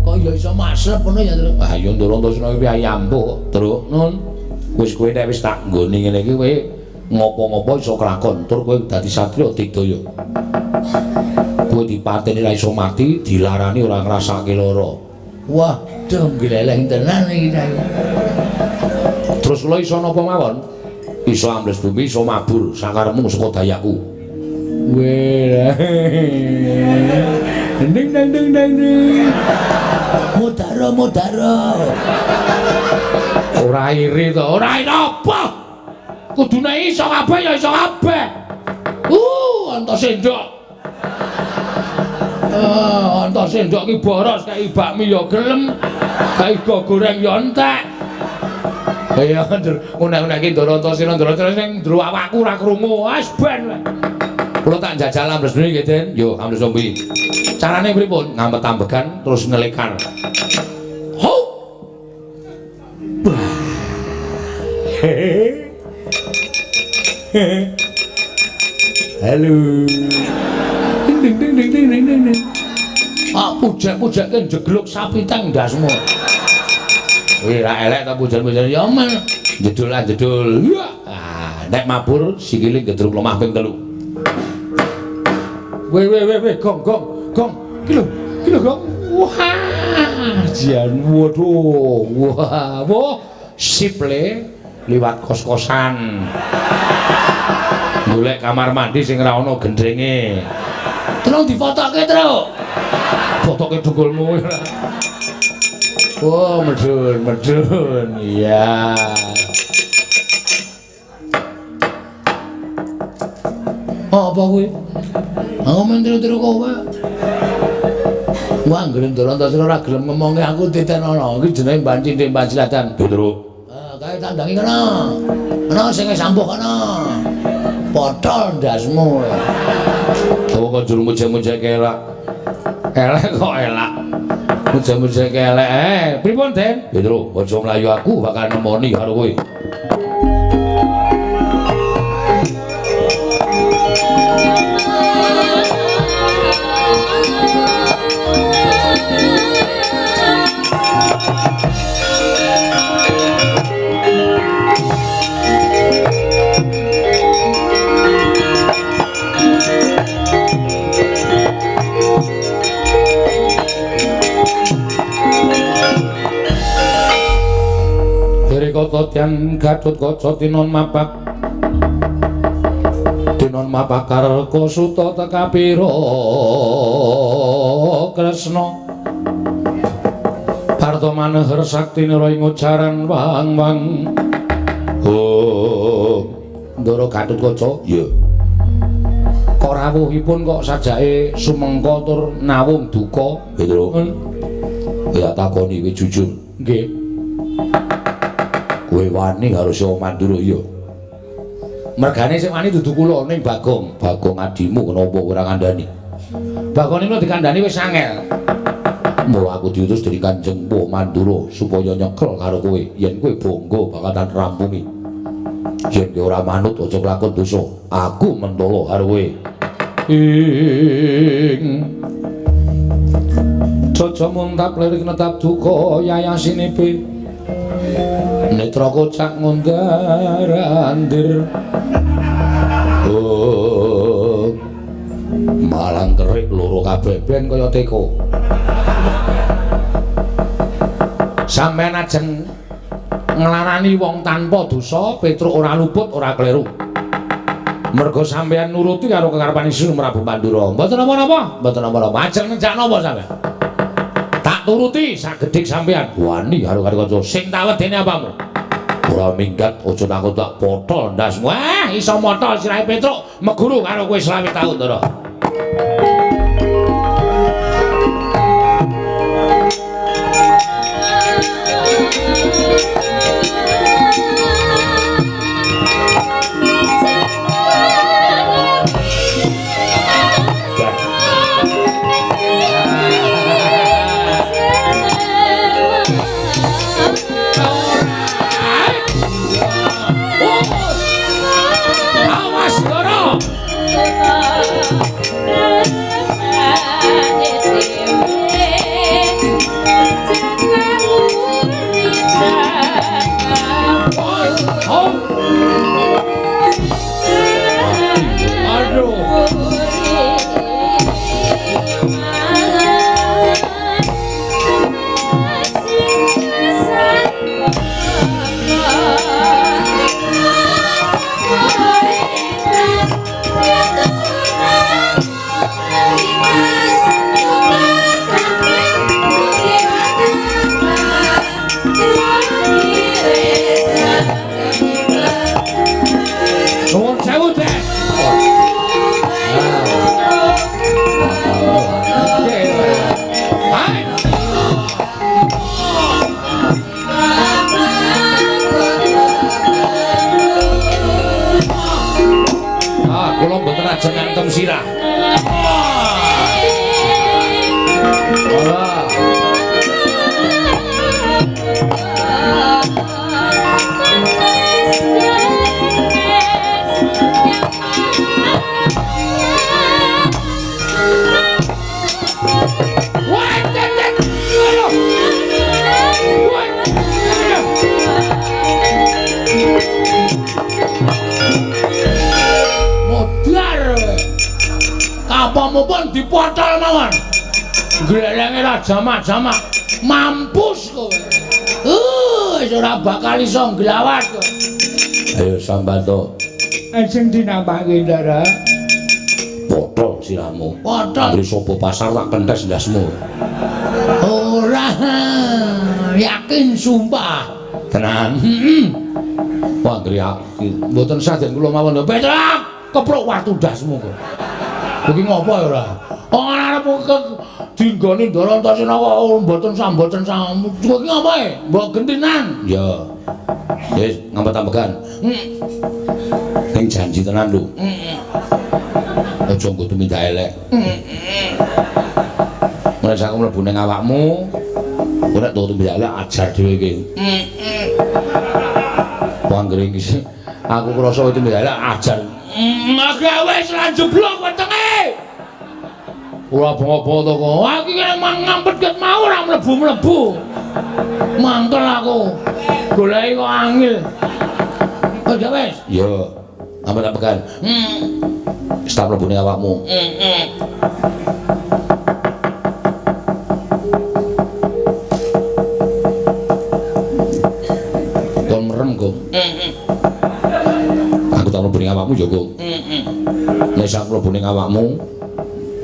Kok ya iso maslep ngono ya, Tru? Ah ya Ndoro Antasena iki ayampu kok, Tru. Nun. Wis kowe nek wis tak nggoni ngene iki kowe ngopo-ngopo iso kelakon, tur kowe dadi satriya digdaya. Kowe dipateni ra iso mati, dilarani ora ngrasake lara. Wah, duh gleleng tenan iki saiki. Terus kula iso napa mawon? Iso ambles bumi, iso mabur sakarepmu saka dayaku. Weh. Ding dang ding dang ding. Mudara mudara. Ora iri to, ora iri apa? Kudune iso kabeh ya iso kabeh. Antasendok. Antasendok ki boros kae bakmi ya gelem, kae go goreng ya entek. Iya, ngunek-unekke Ndara Antasena, Ndara Antasena sing njero awakku ora krungu. Wis ben. Kula tak njajal ambles nggih, Den. Yo, ambles ombi. Carane pripun? Ngamet ambegan terus ngelekar. Ho. Halo. Ding ding ding ding ding ding ding. Ah, pujek-pujekke njegluk sapi teng ndasmu. Wih, ra elek ta pujan-pujan ya men. Jedul ah jedul. Ah, nek mabur sikile gedruk lemah ping 3. Weh weh weh weh gong gong gong. Ki lho, ki lho gong. Wah, jan waduh. Wah, wah sip le liwat kos-kosan. Golek kamar mandi sing ora ana gendrenge. Tolong difotoke, Truk. Fotoke dengkulmu. Oh, medun, medun. Iya. Oh, apa kuwi? Aku men tiru-tiru kowe. Wah, anggere Ndara Antasena ora gelem ngomongi aku titenono. Iki jenenge banci timban silatan. Truk. Ah, kae tandangi kono. Ana sing sampuh kono. Potol ndasmu. Kowe kok juru mujek-mujek elak. Elek kok elak. Mujek-mujek elek. Pripun, Den? Ya, Truk, aja mlayu aku bakal nemoni karo kowe. Kotyan Gatotkaca tinon mapak tinon mapakar kasuta tekapira Kresna Parta maneher sakti nira ing ujaran wang-wang. Oh, Ndara Gatotkaca, iya. Kok rawuhipun kok sajake sumengka tur nawung duka? Nggih, ya takoni kowe jujur. Nggih. Kowe wani karo Saka Mandura iya. Mergane sing wani dudu kula ning Bagong, Bagong adimu kenapa kowe ora ngandani? Bagong niku dikandani wis angel. Mula aku diutus dening Kanjeng Mpu Mandura supaya nyekel karo kowe yen kowe bangga bakatan rampungi. Yen kowe ora manut aja kelakon dosa, aku mentolo karo kowe. Ing Jaja muntap lirik netap duka yayasinipe netra kocak ngundar andir. Oh, malang kerik loro kabeh ben kaya teko. Sampeyan ajeng nglarani wong tanpa dosa, Petruk ora luput ora kleru. Mergo sampeyan nuruti karo kekarepan Ingsun Prabu Mandura. Mboten napa-napa, mboten napa-napa. Ajeng nejak napa sampeyan? Tak turuti sagedhik sampeyan. Wani karo kanca sing tak wedene apamu? Ora minggat aja takut tak potol ndasmu. Wah, iso motol sirahe Petruk meguru karo kowe 25 taun, Ndara. Awas, Ndara. Kula mboten ajeng ngantem sirah. Ora. Wah, tetek. Wah. Modar. Kapamu pun dipotol mawon. Glelenge ra jamak-jamak. Mampus kowe. Wis ora bakal iso nglawat kowe. Ayo Sambato. Ajeng dinampake, Ndara. Potol sirahmu. Potol. Anggere sapa pasar tak kentes ndasmu. Ora. Yakin sumpah. Tenan. Heeh. Wah, anggere mboten sah den kula mawon. Petruk, keprok watu ndasmu kowe. Iki ngopo ya ora? Ora arep dinggoni Ndara Antasena kok mboten samboten sam. Kowe iki ngopo e? Mbok gentinan. Ya. Wis ngampet-ambegan. Ning janji tenan lho. Aja nggo tumindak elek. Mulai aku mlebu ning awakmu, kowe nek tumindak elek ajar dhewe iki. Wah, anggere iki aku krasa kowe tumindak elek ajar. Maka wis lan jeblok wetenge. Ora apa-apa to kok. Aku iki ngampet ket mau ora mlebu-mlebu. Mangkel aku. Goleki kok angel. Oh ya wis. Ya. Ampet-ampekan. Wis tak mlebu ning awakmu. Kon merem, Gong. Aku tak mlebu ning awakmu ya, Gong. Nek sak mlebu ning awakmu,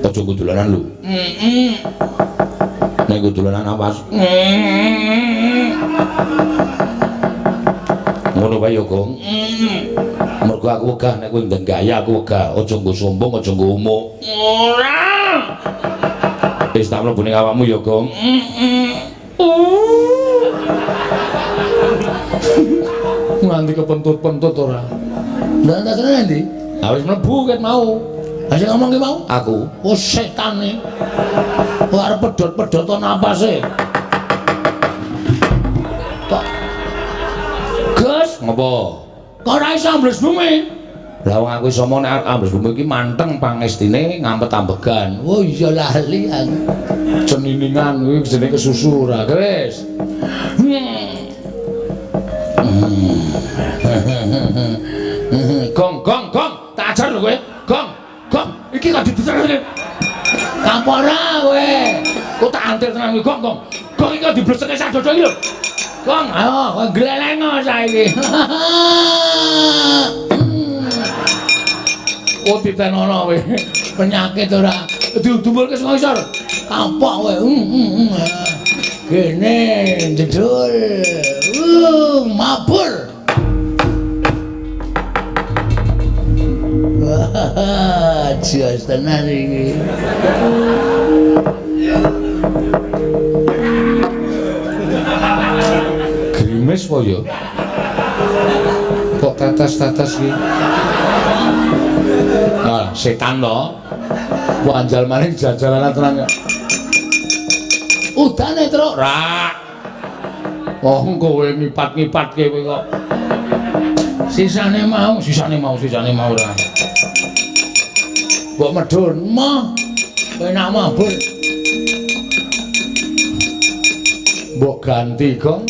aja nggo dolanan lho. Nek nggo dolanan awas. Ngono wae ya, Gong. Mergo aku wegah nek kowe ndang gaya aku wegah. Aja nggo sombong, aja nggo umuk. Ora. Wis tak mlebu ning awakmu ya, Gong. Nganti kepentut-pentut ora. Ndak tak endi? Ha wis mlebu ket mau. Ha sing ngomong ki mau? Aku. Oh setane. Kok arep pedhot-pedhoton napase. Kok Gus, ngopo? Kok ora iso ambles bumi? Lah wong aku iso nek arep ambles bumi iki manteng pangestine ngampet ambegan. Oh iya lali aku. Ceniningan kuwi jenenge kesusu ora, Wis. Gong gong gong, tak ajar lho kowe. Gong, gong, iki kok dibeser iki. Kampora kowe. Kok tak antir tenan kowe, gong gong. Gong iki kok dibleseke sak dodo iki lho. Gong, ayo kowe gleleng saiki. Oh ditenono kowe. Penyakit ora. Didumulke saka isor. Kapok kowe. Gene jedul. Mabur. Wah, jos tenan iki. Grimes po ya? Kok tetes-tetes iki? Nah, setan to. Wanjal maning jajalanan tenan. Udane, Truk. Ra. Oh, kowe ngipat-ngipatke kowe kok. Sisane mau, sisane mau, sisane mau ora. Mbok medhun, mah. Penak mabur. Mbok ganti, Gong.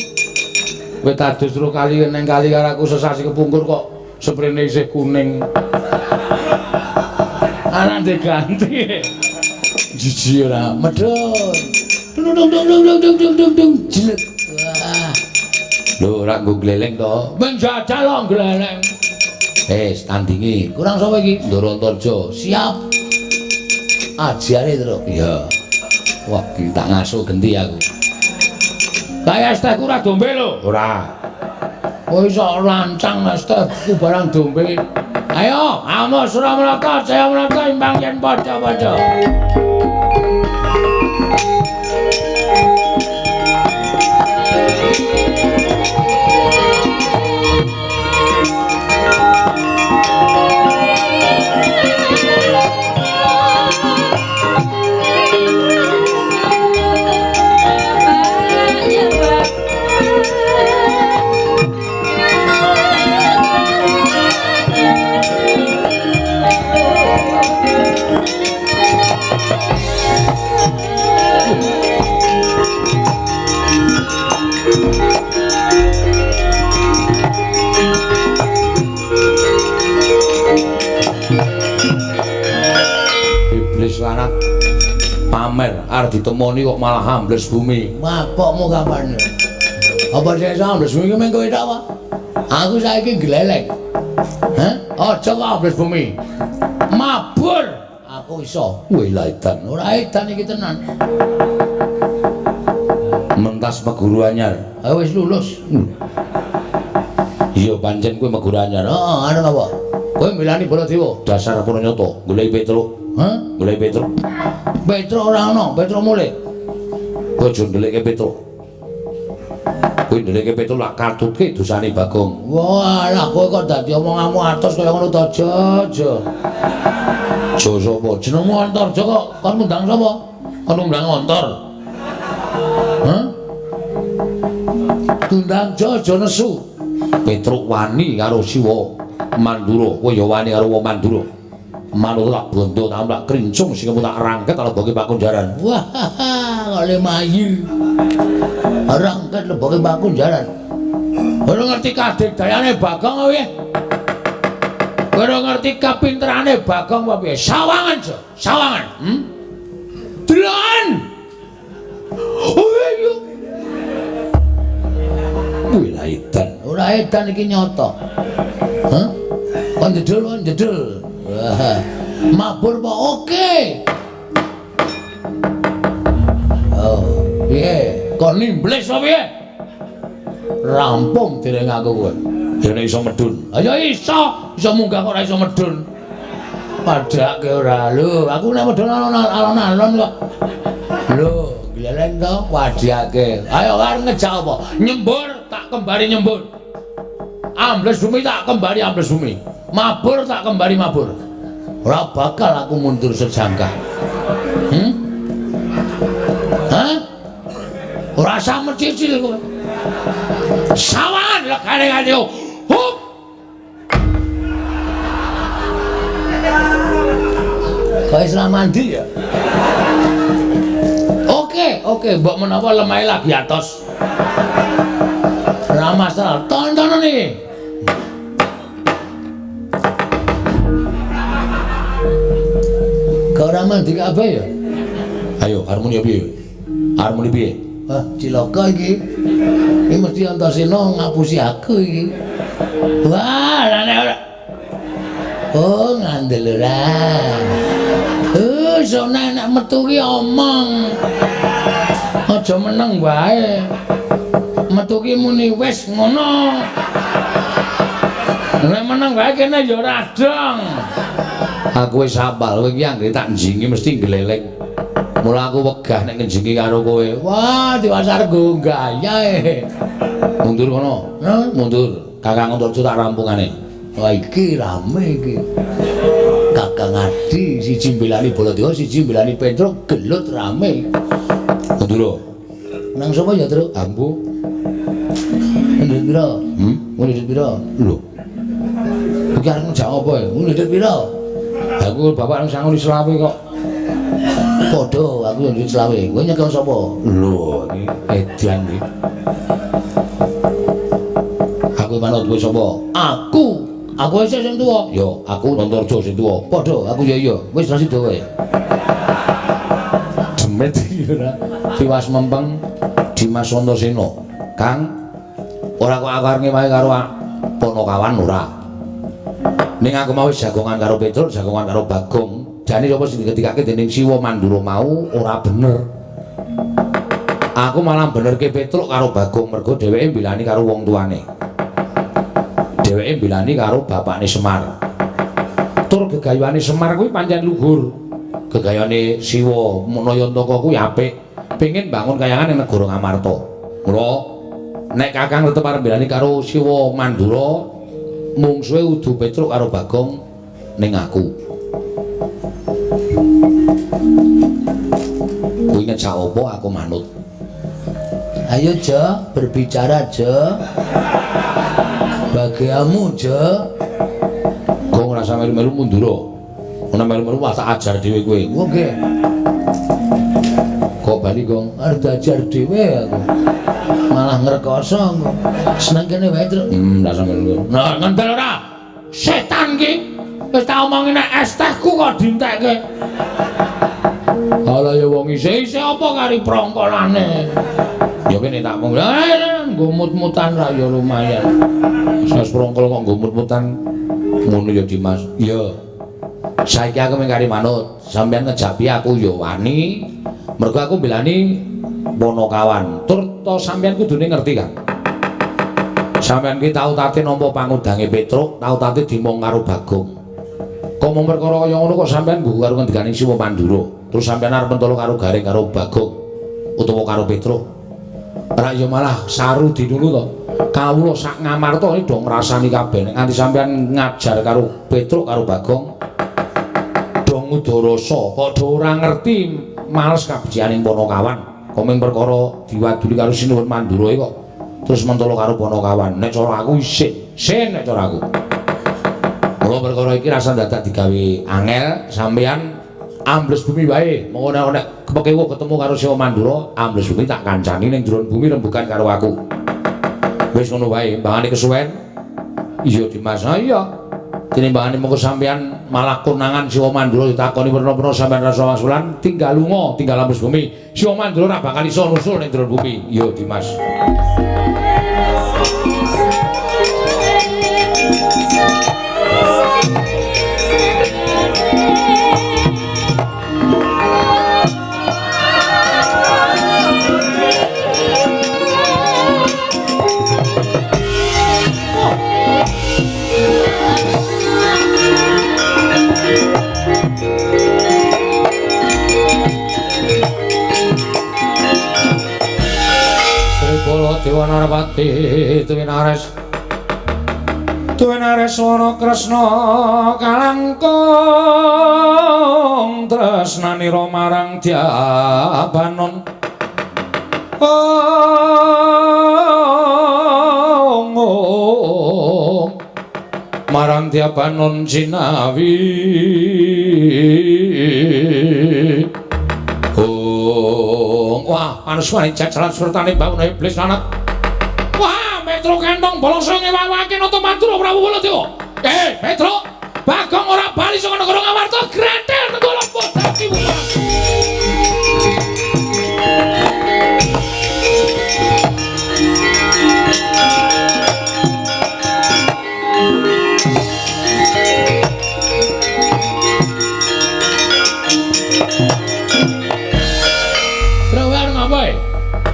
Kowe tadus ro kali neng kali karo aku sesasi kepungkur kok sprene isih kuning. Ana diganti. Jijik ora. Medhun. Dung dung dung dung dung dung dung dung jelek. Wah. Lho ora nggo gleleng to. Ben jajal kok gleleng. Wis tandingi. Kurang sapa iki? Ndara Antarja. Siap. Ajare, Truk. Iya. Wah, iki tak ngasuh genti aku. Kaya es tehku ora dombe lho. Ora. Oh iso lancang es tehku barang dombe. Ayo, amo Suramrata, Jayamrata imbang yen padha-padha. Pamer arep ditemoni kok malah ambles bumi. Mapokmu kapan? Apa sing iso ambles bumi mung kowe tok apa? Aku saiki gleleng. Hah? Aja kok ambles bumi. Mabur aku iso. Wih lah edan. Ora edan iki tenan. Mentas meguru anyar. Ah wis lulus. Iya pancen kowe meguru anyar. Heeh, anu apa? Kowe milani Baladewa. Dasar Puranyata, goleki Petruk. Hah? Goleki Petruk. Petruk ora ana, Petruk mulih. Kowe aja ndelikke Petruk. Kowe ndelikke Petruk lak katutke dosane Bagong. Wah, lah kowe kok dadi omonganmu atos kaya ngono to, Jo. Jo sapa? Jenengmu Antarja kok kon ngundang sapa? Kon ngundang Antar. Hah? Ngundang Jo, aja nesu. Petruk wani karo Siwa Mandura, kowe ya wani karo wong Mandura. Manut tak bondo, tak krincung sing tak rangket leboke pakunjaran. Wah, kok le mayu. Rangket leboke pakunjaran. Ora ngerti kadidayane Bagong apa piye? Ora ngerti kapinterane Bagong apa piye? Sawangan, Jo, sawangan. Deloken. Oh iya. Kuwi lah edan. Ora edan iki nyata. Hah? Kon jedul, kon jedul. Wah, mabur apa oke? Oh, piye? Kon nimbles apa piye? Rampung dereng aku kowe. Ya nek iso medun. Ayo iso, iso munggah kok ora iso medun. Padhake ora lho, aku nek medun alon-alon kok. Lho, gleleng to wadhake. Ayo arep ngejak apa? Nyembur tak kembali nyembur. Ambles bumi tak kembali ambles bumi. Mabur tak kembali mabur. Ora bakal aku mundur sejangkah. Hah? Ora usah mencicil kowe. Sawangan legane kaya hup. Kok wis ra mandi ya? Oke, oke, mbok menawa lemahe lagi atos. Ora masalah, tontonan iki. Kok ora mandi kabeh ya? Ayo, harmoni piye? Harmoni piye? Wah, cilaka iki. Iki mesti Antasena ngapusi aku iki. Wah, lah nek ora. Oh, ngandel ora. Oh, sone nek metu ki omong. Aja meneng wae. Metu ki muni wis ngono. Nek meneng wae kene ya ora dong. Aku wis hafal kowe iki anggere tak njingi mesti gleleng. Mula aku wegah nek ngenjingi karo kowe. Wah, diwasar nggo gaya e. Mundur kono. Hah? Mundur. Kakang Antarja tak rampungane. Wah, iki rame iki. Kakang Adi siji mbelani Baladewa, siji mbelani Petruk, gelut rame. Mundur. Nang sapa ya, Truk? Ambu. Mundur pira? Mundur pira? Lho. Iki arep ngejak apa ya? Mundur pira? Aku bapak nang sangoni selawe kok. Padha, aku yo duit selawe. Kowe nyekel sapa? Lho, iki edan iki. Aku manut kowe sapa? Aku. Aku wis sing tuwa. Yo, aku Antarja sing tuwa. Padha, aku ya iya. Wis ra sida kowe. Demit iki ora. Tiwas mempeng Dimas Antasena. Kang, ora kok aku arep ngewahi karo Panakawan ora. Ning aku mau wis jagongan karo Petruk, jagongan karo Bagong. Jane sapa sing diketikake dening Siwa Mandura mau ora bener. Aku malah benerke Petruk karo Bagong mergo dheweke mbelani karo wong tuane. Dheweke mbelani karo bapakne Semar. Tur gegayuhane Semar kuwi pancen luhur. Gegayuhane Siwa Nayantaka kuwi apik. Pengin bangun kayangan ning negara Ngamarta. Mula nek Kakang tetep arep mbelani karo Siwa Mandura, mungsuhe udu Petruk karo Bagong ning aku. Kuwi ngejak apa aku manut. Ayo Jo, berbicara Jo. Bagiamu Jo. Kok ngrasa melu-melu mundur. Ana melu-melu wah tak ajar dhewe kowe. Oke. Kok bali Gong? Arep diajar dhewe aku. Malah ngrekoso aku. Seneng kene wae, Truk. Rasa melu. Nah, ngendel ora? Setan ki. Wis tak omongi nek es tehku kok dientekke. Ala ya wong isih-isih apa kari prongkolane. Ya kene tak mung nggo mut-mutan ra ya lumayan. Wis prongkol kok nggo mut-mutan ngono ya Dimas. Iya. Saiki aku mung kari manut, sampeyan ngejak piye aku ya wani. Mergo aku mbelani Ponokawan. Tur to sampeyan kudune ngerti kan. Sampeyan ki tau tate nampa pangundange Petruk, tau tate dimong karo Bagong. Kok mung perkara kaya ngono kok sampeyan nggo karo ngendikane Siwa Mandura. Terus sampeyan arep mentolo karo Gareng karo Bagong utawa karo Petruk. Ora ya malah saru dinulu to. Kawula sak Ngamarta iki do ngrasani kabeh. Nek nganti sampeyan ngajar karo Petruk karo Bagong do ngudarasa, kok do ora ngerti males kabecikaning Ponokawan. Kok mung perkara diwaduli karo Sinuwun Mandura iki kok terus mentolo karo Ponokawan. Nek cara aku isin, sin nek cara aku. Mula perkara iki rasa dadak digawe angel, sampeyan ambles bumi wae. Mengko nek kepekewuh ketemu karo Siwa Mandura, ambles bumi tak kancani ning jero bumi rembugan karo aku. Wis ngono wae, mbangane kesuwen. Iya Dimas, ha iya. Tinimbangane mengko sampeyan malah konangan Siwa Mandura ditakoni werna-werna sampeyan rasa wangsulan, tinggal lunga, tinggal ambles bumi. Siwa Mandura ora bakal iso nusul ning jero bumi. Iya Dimas. Dewa Narpati tuwinares tuwinares wana Kresna kalangkung tresnanira marang Dyabanon. Ong marang Dyabanon jinawi. Wah, panuswane jajalan surtane bawana iblis lanat. Wah, Petro kantong bolong ngewawake nata Mandura Prabu Baladewa. Petro, Bagong ora bali saka negara Ngamarta, gretel nenggala dadi buta.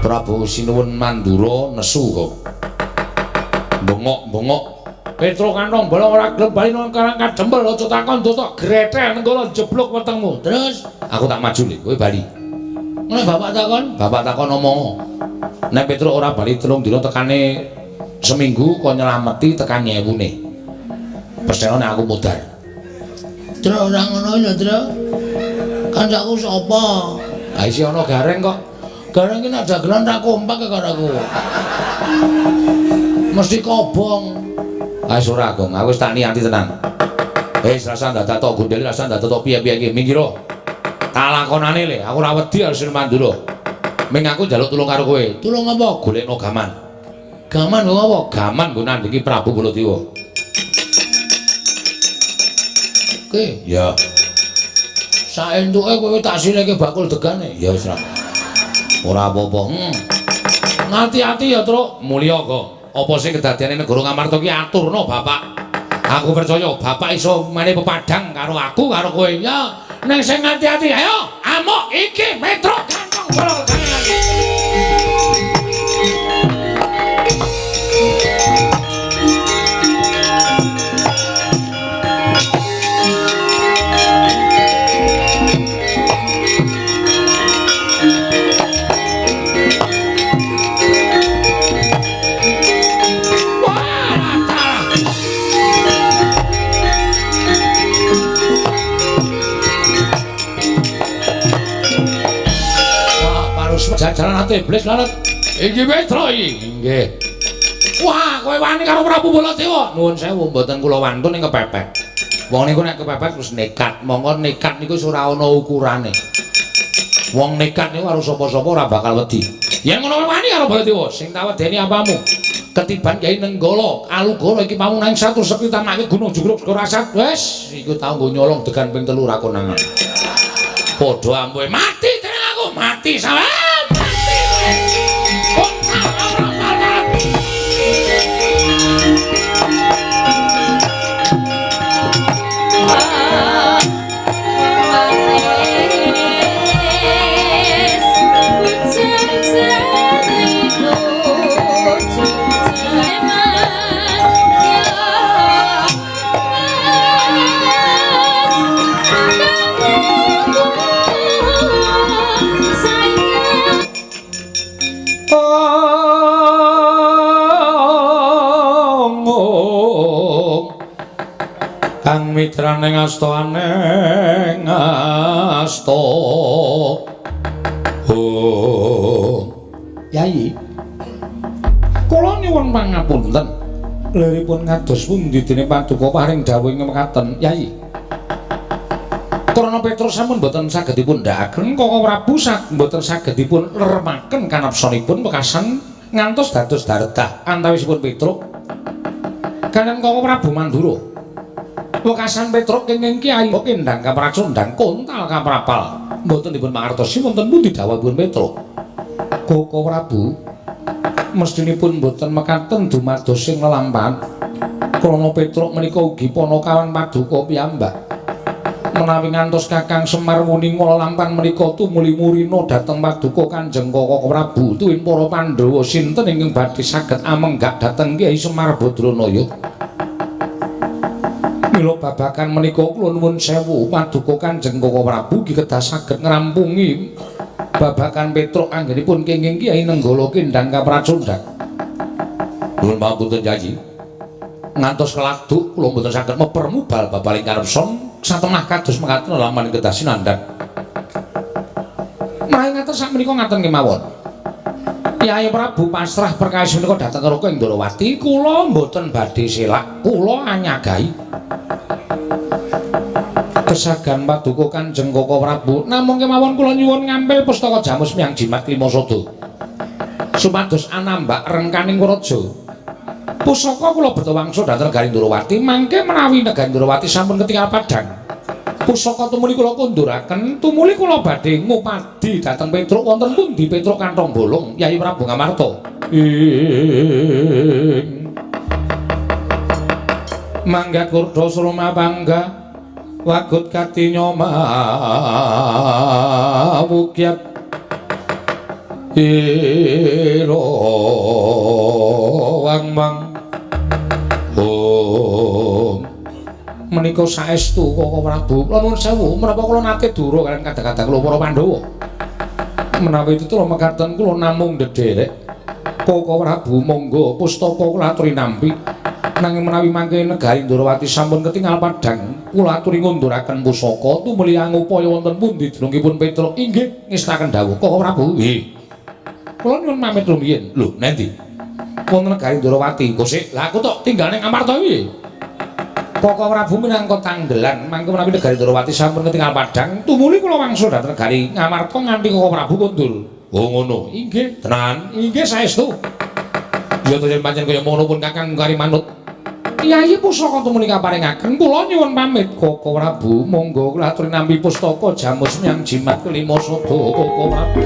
Prabu Sinuwun Mandura nesu kok. Bengok-bengok. Petro kantong bolong ora gelem bali nang Karang Kadempel aja takon dotok gretel nenggala jeblok wetengmu. Terus aku tak maju le, kowe bali. Ngono bapak takon? Bapak takon omong. Nek Petro ora bali 3 dina tekane seminggu kon nyelameti tekan nyewune. Pesthene nek aku mudhar. Tru ora ngono lho, Tru. Kancaku sapa? Ha isih ana Gareng kok. Gareng iki nek dagelan ra kompak karo aku. Mesti kobong. Ah wis ora, Gong. Aku wis tak niati tenan. Wis rasa dadak tok gondeli, rasa dadak tok piye-piye iki. Minggir. Tak lakonane le, aku ora wedi karo Sinuwun Mandura. Ming aku njaluk tulung karo kowe. Tulung apa? Golekno gaman. Gaman nggo apa? Gaman nggo nandhingi Prabu Baladewa. Oke. Ya. Saentuke kowe tak sileke bakul degane. Ya wis ra. Ora apa-apa. Ngati-ati ya, Truk. Mulya kok. Apa sing kedadiane negara Ngamarta ki aturna Bapak. Aku percaya Bapak iso mene pepadang karo aku karo kowe. Ya, ning sing ngati-ati ayo amuk iki Petro kantong bolong. Jajaran ate iblis lalat. Iki Petro iki. Nggih. Wah, kowe wani karo Prabu Baladewa. Nuwun sewu mboten kula wantun ing kepepet. Wong niku nek kepepet terus nekat. Mongko nekat niku wis ora ana ukurane. Wong nekat niku karo sapa-sapa ora bakal wedi. Yen ngono wani karo Baladewa, sing tak wedeni apamu? Ketiban Kyai Nenggala, Alugoro iki mau nang satu sekti tamake Gunung Jugruk Segara Asat. Wis, iku tau nggo nyolong degan ping 3 ra konangan. Padha ampuhe mati. Mati salah. Mati kowe. Kok ora mati. Kang mitrane asta aneng asta. Oh. Yai. Kula nyuwun pangapunten. Liripun kados pundi dene paduka paring dawuh ing mekaten, Yai. Krana Petruk sampun boten saged dipun ndhakaken, Koko Prabu mboten saged dipun lermaken kanapsanipun wekasan ngantos dados daredah antawisipun Petruk kaliyan Koko Prabu Mandura. Wekasan Petruk kenging Kyai kendang kapracundang kontal kaprapal. Mboten dipun mangertosi wonten pundi dawuhipun Petruk. Koko Prabu mestinipun mboten mekaten dumados sing lelampahan. Krana Petruk menika ugi panakawan paduka piyambak. Menawi ngantos Kakang Semar wuninga lelampahan menika tumuli murina dhateng paduka Kanjeng Koko Prabu tuwin para Pandhawa sinten ingkang badhe saged amenggak dhateng Kyai Semar Badranaya. Mila babagan menika kula nuwun sewu paduka Kanjeng Koko Prabu ugi kedah saged ngrampungi babagan Petruk anggenipun kenging Kyai Nenggala kendang kapracundhang. Nuwun pangapunten Yayi. Ngantos keladuk kula mboten saged mepermubal babaling karepson satemah kados mekaten lelampahan kedah sinandhang. Menawi ngaten sakmenika ngaten kemawon. Kyai Prabu pasrah perkawis menika dhateng Raka ing Ndorowati, kula mboten badhe selak, kula anyagahi. Kesagan paduka Kanjeng Koko Prabu, namung kemawon kula nyuwun ngampil pustaka Jamus Miang Jimat Lima Sada. Supados anambak rengkaning raja. Pusaka kula beto wangsul dhateng negari Ndorowati, mangke menawi negari Ndorowati sampun ketingal padhang. Pusaka tumuli kula konduraken, tumuli kula badhe ngupadi dhateng Petruk wonten pundi Petruk kantong bolong Yai Prabu Ngamarta. Ing mangga kurda surma bangga wagut katinya mawukyat ira wang-wang. Om menika saestu Koko Prabu. Kula nuwun sewu menapa kula nate dura kaliyan kadang-kadang kula para Pandhawa. Menawi tetula mekaten kula namung ndederek Koko Prabu monggo pustaka kula aturi nampi. Nanging menawi mangke negari Ndorowati sampun ketingal padhang, kula aturi ngunduraken pusaka tumuli angupaya wonten pundi dunungipun Petruk. Inggih ngestaken dawuh Koko Prabu. Nggih. Kula nyuwun pamit rumiyin. Lho, nendi? Wonten negari Ndorowati. Kosik, lah aku tok tinggal ning Amarta piye? Koko Prabu minangka tanggelan mangke menawi negari Ndorowati sampun ketingal padhang, tumuli kula wangsul dhateng negari Ngamarta nganti Koko Prabu kondur. Oh ngono. Inggih, tenan. Inggih saestu. Ya to yen pancen kaya ngono pun Kakang kari manut. Kyai pusaka tumuli kaparingaken kula nyuwun pamit Koko Prabu monggo kula aturi nampi pustaka Jamus Miang Jimat Kelima Sada Koko Prabu.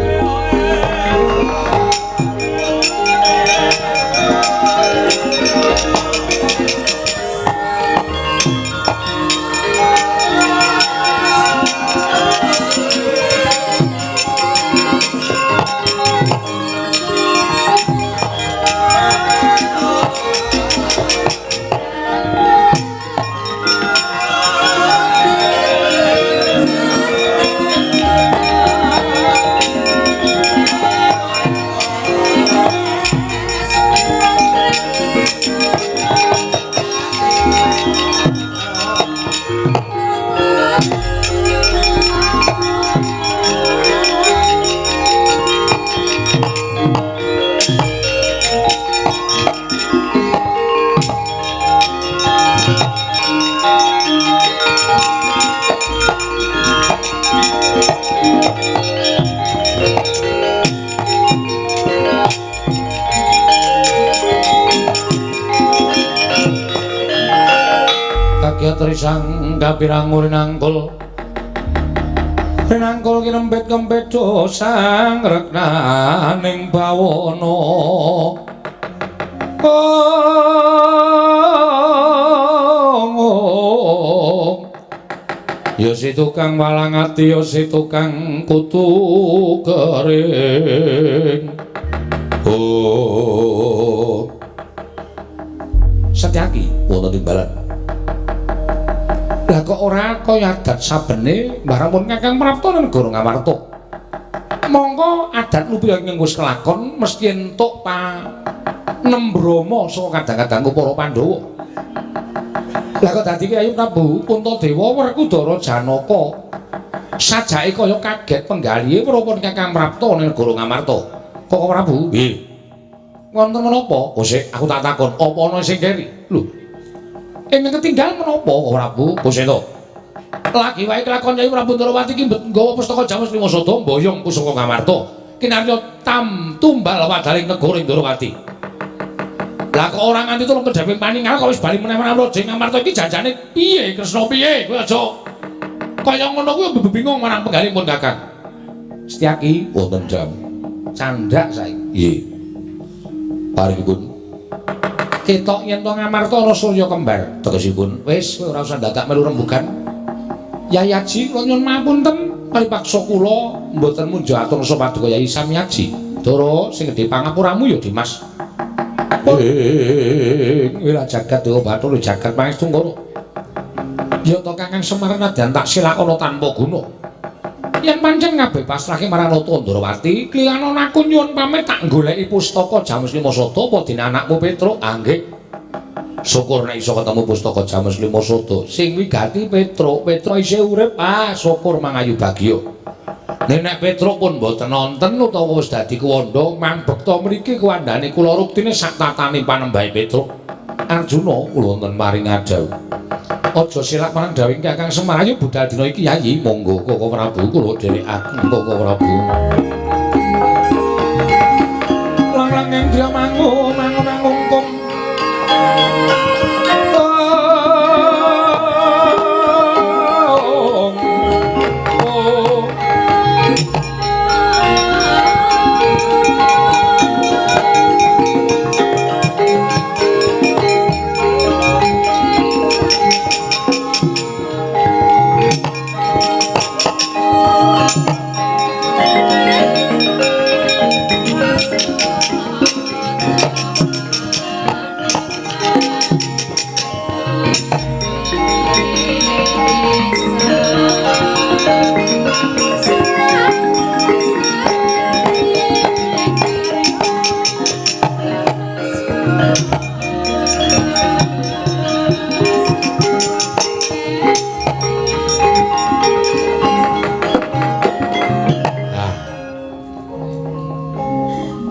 Trisang kapirang ngurinangkul Nangkul kinempit kempit sang reknaning bawana. Oh, ya si tukang walang ati, ya si tukang kutu kering. Oh, Setyaki wonten timbalan. Lah kok ora kaya adat sabene Mbah Rampun Kakang Prapta negara Ngamarta. Mongko adat lupi ing wis kelakon mesti entuk panembrama saka kadang-kadangku para Pandhawa. Lah kok dadi Kyai Prabu Puntadewa Werkudara Janaka sajake kaya kaget penggalihe prapun Kakang Prapta ning negara Ngamarta. Kok Prabu? Nggih. Wonten menapa? Oh sik, aku tak takon, apa ana sing keri? Lho. Ing ketinggal menapa Prabu? Puseta. Lagi wae kelakon Kyai Prabu Ndrawati iki nggawa pustaka Jamus Lima Sada mboyong pusaka Ngamarta. Kinarya tam tumbal wadaling negara Ndrawati. Lah kok ora nganti tulung kedheping paningal kok wis bali meneh marang Raja Ngamarta iki janjane piye Kresna piye? Kowe aja kaya ngono kuwi bingung marang penggalihipun Kakang. Setyaki wonten jam. Candhak saiki. Nggih. Paringipun ketok yen to Ngamarta ana surya kembar. Tegesipun wis kowe ora usah dadak melu rembugan. Yai Aji kula nyuwun mapunten paripaksa kula mboten munjo atur nasa paduka Yai Samyaji. Dara sing gedhe pangapuramu ya Dimas. Ing wira jagat dewa bathara jagat pangestu ngoro. Ya to Kakang Semar nadyan tak silakana tanpa guna. Yen pancen kabeh pasrahke marang Ratu Ndrawati, klilanon aku nyuwun pamit tak goleki pustaka Jamus Lima Sada apa dene anakmu Petruk? Ah nggih. Syukur nek iso ketemu pustaka Jamus Lima Sada. Sing wigati Petruk, Petruk isih urip. Ah syukur mangayu bagya. Nek Petruk pun mboten nonton utawa wis dadi kuwanda, mambekta mriki kuwandane kula ruktine sak tatane panembahe Petruk. Arjuna kula wonten paring adhawuh. Aja silak marang dawuh Kakang Semar, ayo budal dina iki Yayi. Monggo Koko Prabu kula dherekaken Koko Prabu. Lang-lang ing dia mangu mangu mangungkung.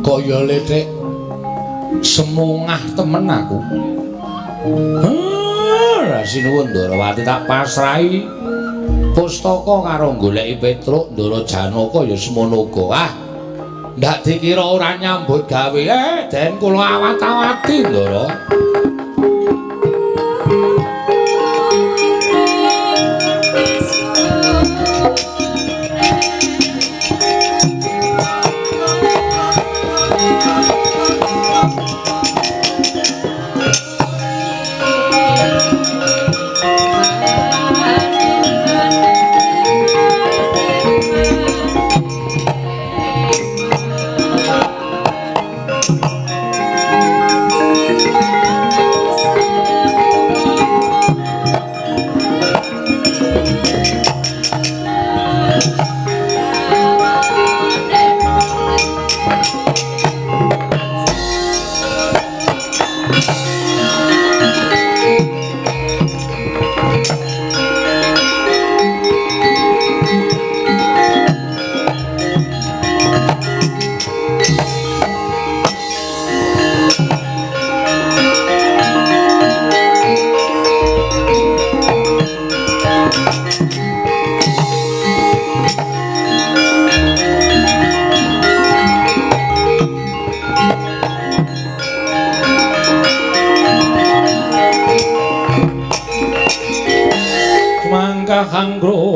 Kaya lethek semungah temen aku. Heh, sinuwun Ndrawati tak pasrahi pustaka karo goleki Petruk Ndara Janaka ya semono uga. Ah, ndak dikira ora nyambut gawe. Den kula awat-awati Ndara.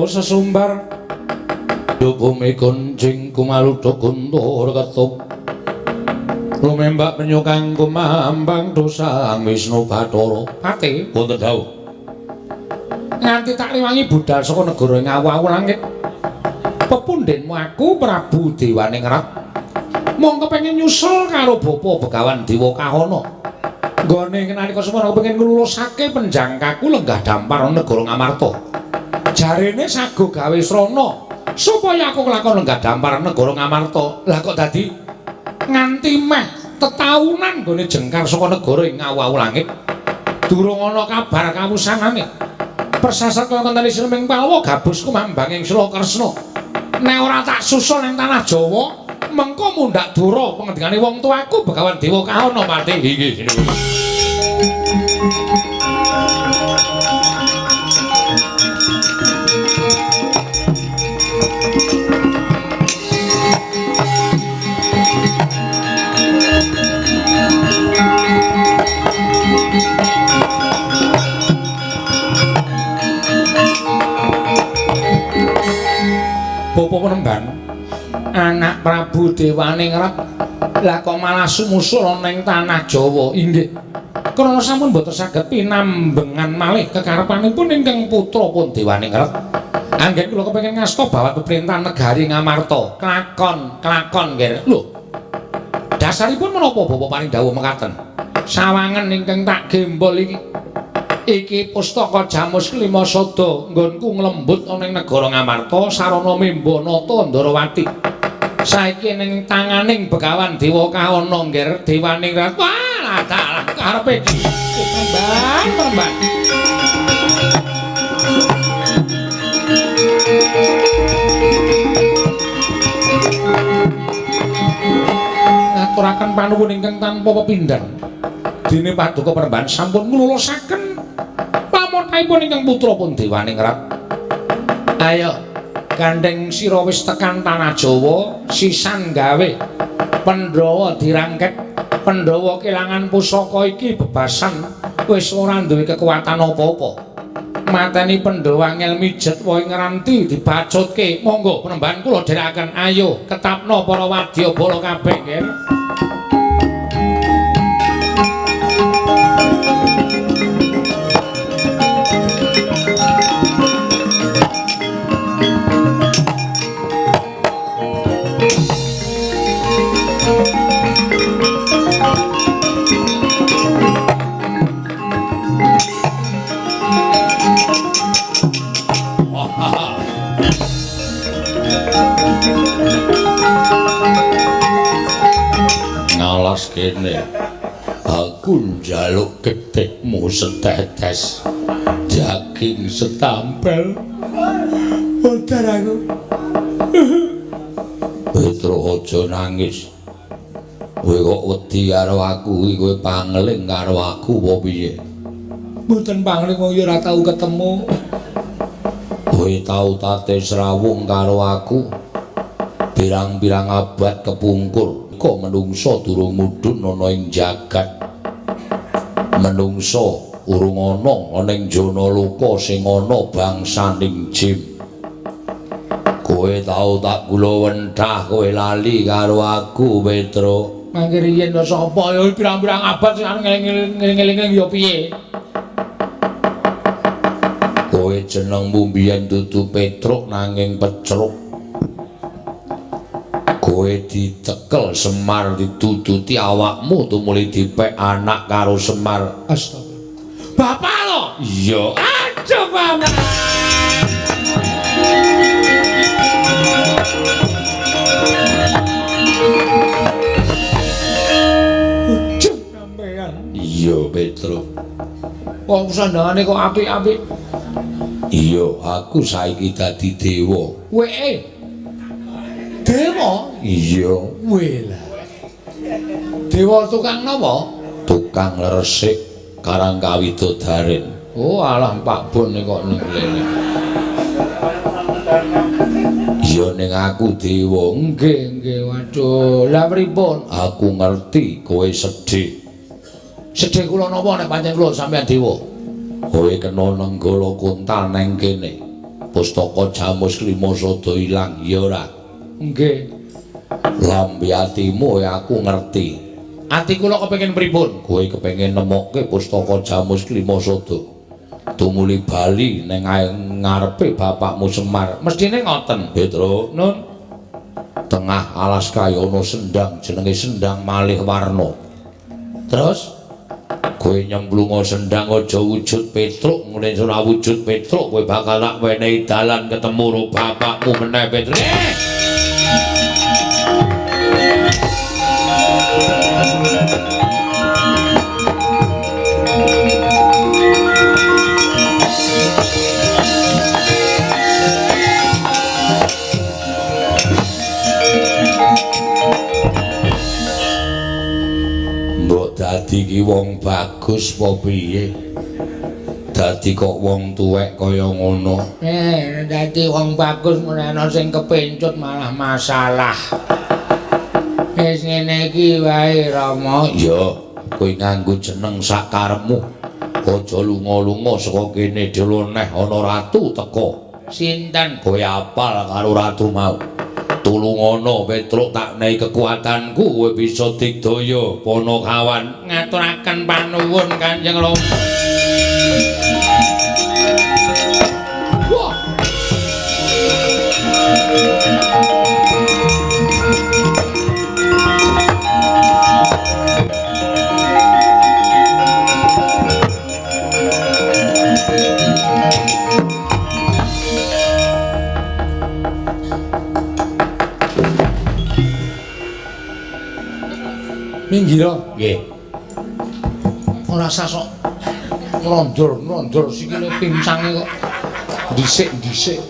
Sesumbar Bumi kuncing kumaluduk guntur ketuk lumembak penyukang kumambang dosang Wisnu Bathara. Pati wonten dawuh. Nganti tak rewangi budal saka negara ngawu-awu langit. Pepundhenmu aku Prabu Dewaningrat mung kepengin nyusul karo Bapa Begawan Dewa Kahana. Nggone nalika semono kepengin nglulusake penjangkaku lenggah dampar negara Ngamarta. Jarene sago gawe srana supaya aku kelakon lenggah dampar negara Ngamarta. Lah kok dadi nganti meh tetaunan nggone jengkar saka negara ing ngawu-awu langit durung ana kabar kawusanane. Persasat kaya ngenteni sreming Palwa gabus kumambang ing Sela Kresna. Nek ora tak susul ning tanah Jawa mengko mundhak dura pengendikane wong tuaku Begawan Dewa Kahana mati. Inggih. Bapak Penemban, anak Prabu Dewaningrat lah kok malah sumusul ning tanah Jawa. Inggih. Krana sampun boten saged pinambengan malih kekarepanipun ingkang putra pun Dewaningrat. Anggen kula kepengin ngasta bawat peperintahan negari Ngamarta. Klakon, klakon nggih. Lho. Dasaripun menapa Bapak paring dawuh mekaten? Sawangen ingkang tak gembol iki. Iki pustaka Jamus Kelima Sada nggonku nglembut ana ing negara Ngamarta sarana memba nata Ndarawati. Saiki ning tanganing Begawan Dewa Kahana nggih Dewaningrat. Wah, dalah karepe iki. Peremban, peremban. Ngaturaken panuwun ingkang tanpa pepindhan. Dene paduka Peremban sampun nglulusaken pamontahipun ingkang putra pun Dewaningrat. Ayo, gandeng sira wis tekan tanah Jawa, sisan gawe Pandhawa dirangket, Pandhawa kelangan pusaka iki bebasan wis ora duwe kekuatan apa-apa. Mateni Pandhawa angel mijet wae ngranti dibacutke. Monggo penemban kula dherekaken. Ayo ketapno para wadyabala kabeh, nggih. Ngalas kene aku njaluk getihmu setetes daging setampel. Boten aku. Petro aja nangis. Kowe kok wedi karo aku iki, kowe pangeling karo aku apa piye? Mboten pangeling wong ya ora tau ketemu. Kowe tau tate srawung karo aku pirang-pirang abad kepungkur. Kok menungso durung mudhun ana ing jagat. Menungso urung ana ana ing jana loka sing ana bangsaning jim. Kowe tau tak kula wenthah, kowe lali karo aku, Petro. Mangke riyen ya sapa ya pirang-pirang abad sing arep ngeling-eling ya piye? Kowe jenengmu mbiyen dudu Petruk nanging Pecruk. Kowe dicekel Semar ditututi awakmu tumuli dipek anak karo Semar. Astagfirullah. Bapak lho? Iya. Aduh, Bapak. Ujung sampean. Iya, Petro. Kok sandangane kok apik-apik? Iya, aku saiki dadi dewa. Weke. Dewa? Iya. Wela. Dewa tukang napa? Tukang resik karang kawidodaren. Oh, alah Pak Bon kok ning kene. Iya ning aku dewa. Nggih, nggih. Waduh, lah pripun? Aku ngerti kowe sedih. Sedih kula napa nek pancen kula sampeyan dewa? Kowe kena nenggala kuntal neng kene. Pustaka Jamus Klima Sada ilang, ya ora? Nggih. Lambe atimu ya aku ngerti. Ati kula kepengin pripun? Kowe kepengin nemokke pustaka Jamus Klima Sada. Tumuli bali ning ngarepe bapakmu Semar. Mestine ngoten, Petruk. Nun. Tengah alas kaya ana sendang jenenge Sendang Malih Warna. Terus kowe nyemplunga sendang aja wujud Petruk, ngene ora wujud Petruk kowe bakal tak wenehi dalan ketemu karo bapakmu meneh Petruk. Mbok dadi ki wong bagus apa piye? Dadi kok wong tuwek kaya ngono. Dadi wong bagus menehno sing kepencut malah masalah. Wis ngene iki wae Rama. Ya, kowe nganggo jeneng sakarepmu. Aja lunga-lunga saka kene dhewe neh ana ratu teka. Sinten? Kowe apal karo ratu mau. Tulungono Petruk tak nehi kekuatanku kowe bisa digdaya Panakawan. Ngaturaken panuwun Kanjeng Rama. Wah. Minggiro. Nggih. Ora usah sok nglondor-nglondor sikile pincange kok dhisik-dhisik.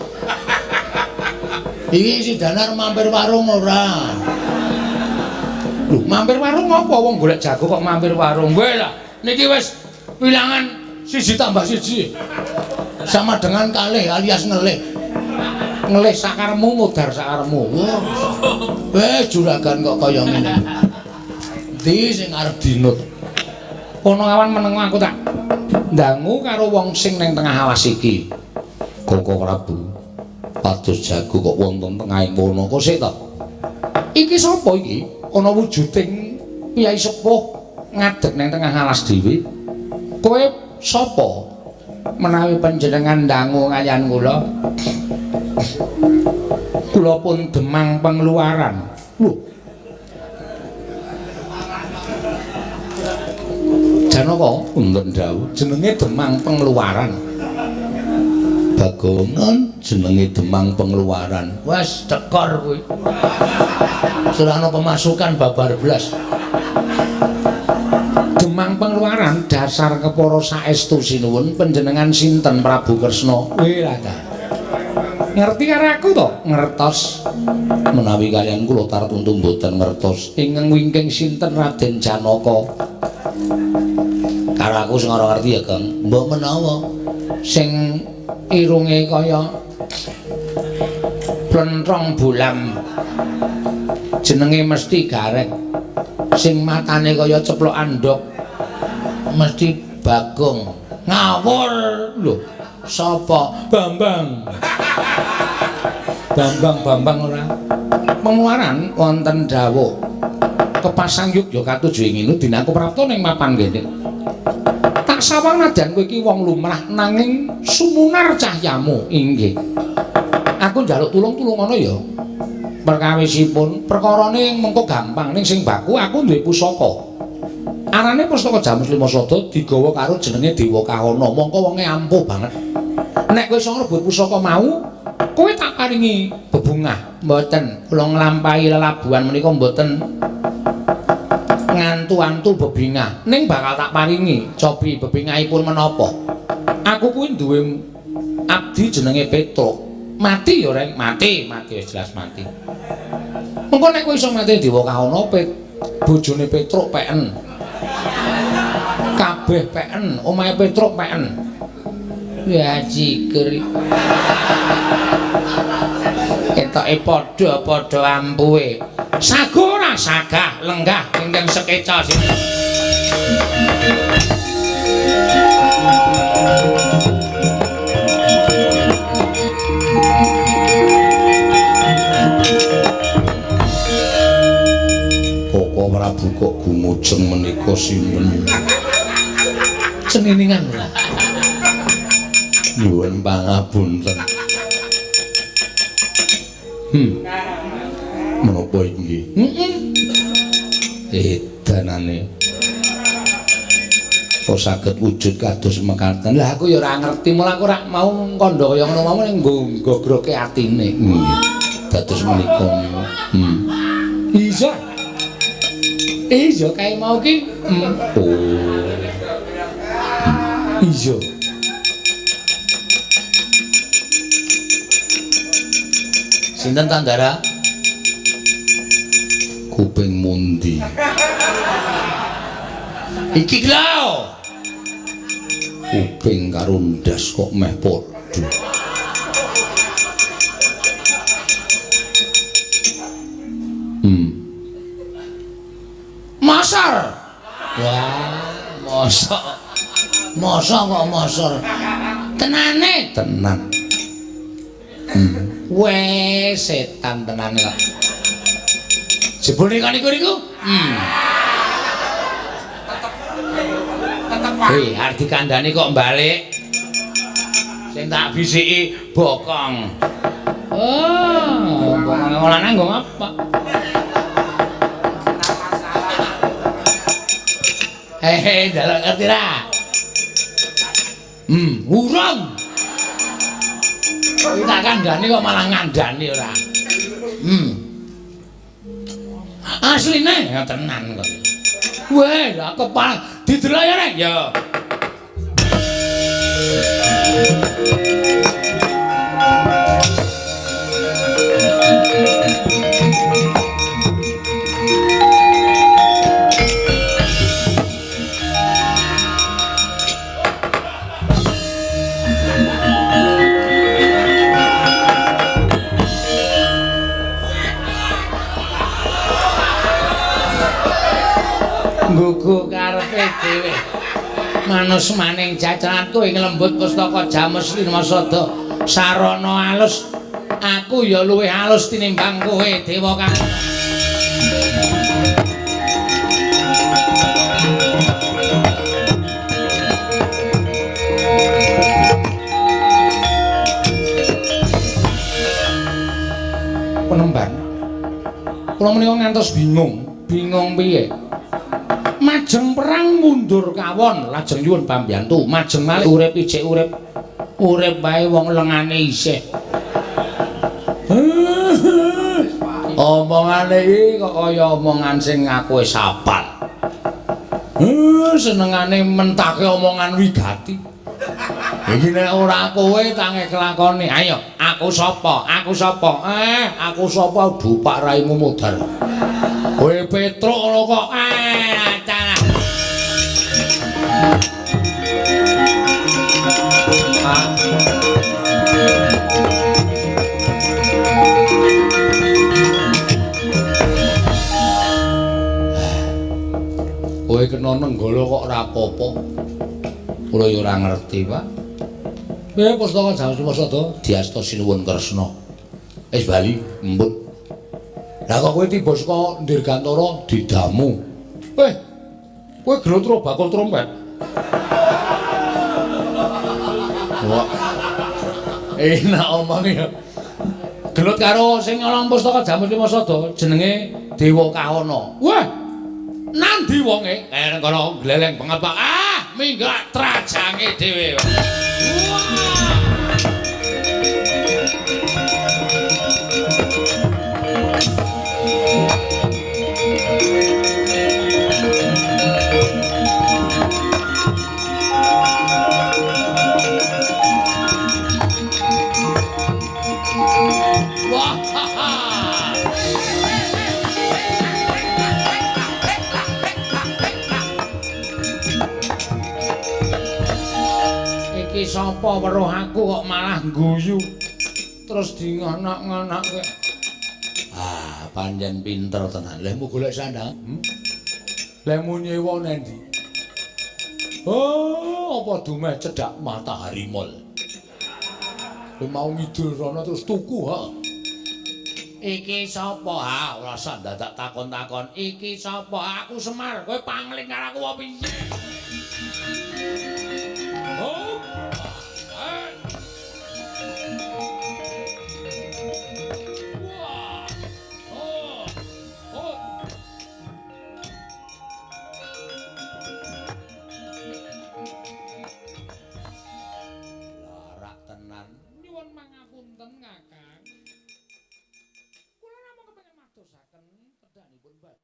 Iki si Danar mampir warung ora? Lho, mampir warung apa wong golek jago kok mampir warung? Kowe lah, niki wis wilangan 1 tambah 1 sama dengan kalih alias ngelih. Ngelih sakaremu mudhar sakaremu. Wah. Weh juragan kok kaya ngene. Ndi sing arep dinut? Kono awan meneng aku tak ndangu karo wong sing ning tengah alas iki. Koko Prabu, pados jago kok wonten tengahing wana kok sik to? Iki sapa iki? Ana wujuding piyai sepuh ngadeg ning tengah alas dhewe. Kowe sapa? Menawi panjenengan ndangu kaliyan kula. Kula pun Demang Pengluaran. Lho. Janaka wonten dawuh jenenge Demang Pengluaran. Bagongan jenenge Demang Pengluaran. Wes tekor kuwi. Surana pemasukan babar blas. Demang Pengluaran dasar kepara saestu sinuwun panjenengan sinten Prabu Kresna? Weh lah ta. Ngerti karo aku to? Ngertos. Menawi kaliyan kula tartuntu mboten ngertos. Ingkang wingking sinten Raden Janaka? Karo aku sing ora ngerti ya, Kang. Mbok menawa sing irunge kaya plentrong bolam. Jenenge mesti Garek. Sing matane kaya ceplokan ndok mesti Bagong. Ngawur lho. Sapa? Bambang. Bambang Bambang ora. Pengeluaran wonten dawuh. Kepasang yuk ya katuju ing ngene dinaku prapta ning mapan kene. Tak sawang nadyan kowe iki wong lumrah nanging sumunar cahyamu. Inggih. Aku njaluk tulung-tulungono ya. Perkawisipun perkarane mengko gampang ning sing baku aku duwe pusaka. Arane Pustaka Jamus Lima Sada digawa karo jenenge Dewa Kahana. Mongko wonge ampuh banget. Nek kowe iso ngrebut pusaka mau, kowe tak paringi bebungah. Mboten, kula nglampahi lelabuhan menika mboten ngantu-antu bebingah. Ning bakal tak paringi cobi bebingahipun menapa. Aku kuwi duwe abdi jenenge Petruk. Mati ya, Reng? Mati, mati wis jelas mati. Mengko nek kowe iso mati Dewa Kahana, bojone Petruk peken. Kabeh peken, omahe Petruk peken. Ya jiger. Ketoke padha-padha ampuhe. Sago ora sagah lenggah ingkang sekeca sini. Gumujeng menika sinten? Ceniningan ora. Nyuwun pangapunten. Menapa inggih? Heeh. Edanane. Kok saged wujud kados mekaten? Lah aku ya ora ngerti, mula aku ora mau kandha kaya ngono mau ning nggo gogroke atine. Nggih. Dados menika niku. Iya. Iya kae mau ki. Oh. Iya. Sinten Tandara? Kuping mundi. Iki lho. Kuping karo ndas kok meh padha. Masar. Wah, mosok. Mosok kok mosor. Tenane, tenan. Weh, setan tenan kok. Jebul niku niku? Hei, arep dikandani kok balik. Sing tak bisiki bokong. Oh, bokong lanang nggo apa? Hehe, njaluk ngerti ra? Urung. Kuwi tak kandhani kok malah ngandani ora. Asline ya tenan kok. Weh, lah kepala didelok ya rek ya. Nggugu karepe dhewe. Manus maning jajaranku ing lembut pustaka Jamus Limasada sarana alus. Aku ya luwih alus tinimbang kowe dewa kang. Penemban. Kula menika ngantos bingung. Bingung piye? Majeng perang mundur kawon lajeng nyuwun pambiyantu. Majeng malih urip ijik urip. Urip wae wong lengane isih. Omongane iki kok kaya omongan sing aku wis hafal. Senengane mentake omongan wigati. Iki nek ora kowe tange kelakone. Ayo, aku sapa? Aku sapa? Aku sapa dupak raimu modar. Kowe Petruk ngono kok. Acara. Kowe kena nenggala kok ora apa-apa. Kula ya ora ngerti, Pak. Piye pustaka Jamus Limasada diasta Sinuwun Kresna. Wis bali, embut. Lah kok kowe tiba saka Dirgantara didamu. Kowe glotro bakul trompet. Wah. Enak omonge ya. Gelut karo sing nyolong pustaka Jamus Limasada jenenge Dewa Kahana. Wah. Nandi wonge? Nang kono gleleng banget, Pak. Ah, minggah trajange dhewe. Wah. Iki sapa weruh aku kok malah ngguyu terus dingonak-ngonakke. Ah, pancen pinter tenan. Lehmu golek sandang? Lehmu nyewa nendi? Oh, apa dumeh cedhak Matahari Mall. Kowe mau ngidul rono terus tuku, ha. Iki sapa? Ha, ora usah dadak takon-takon. Iki sapa? Aku Semar. Kowe pangling karo aku apa piye? Oh. Wah. Oh. Oh. Larak tenan. Nyuwun mangapunten, Kakang. Kula namung kepengin madosaken kedhanipun.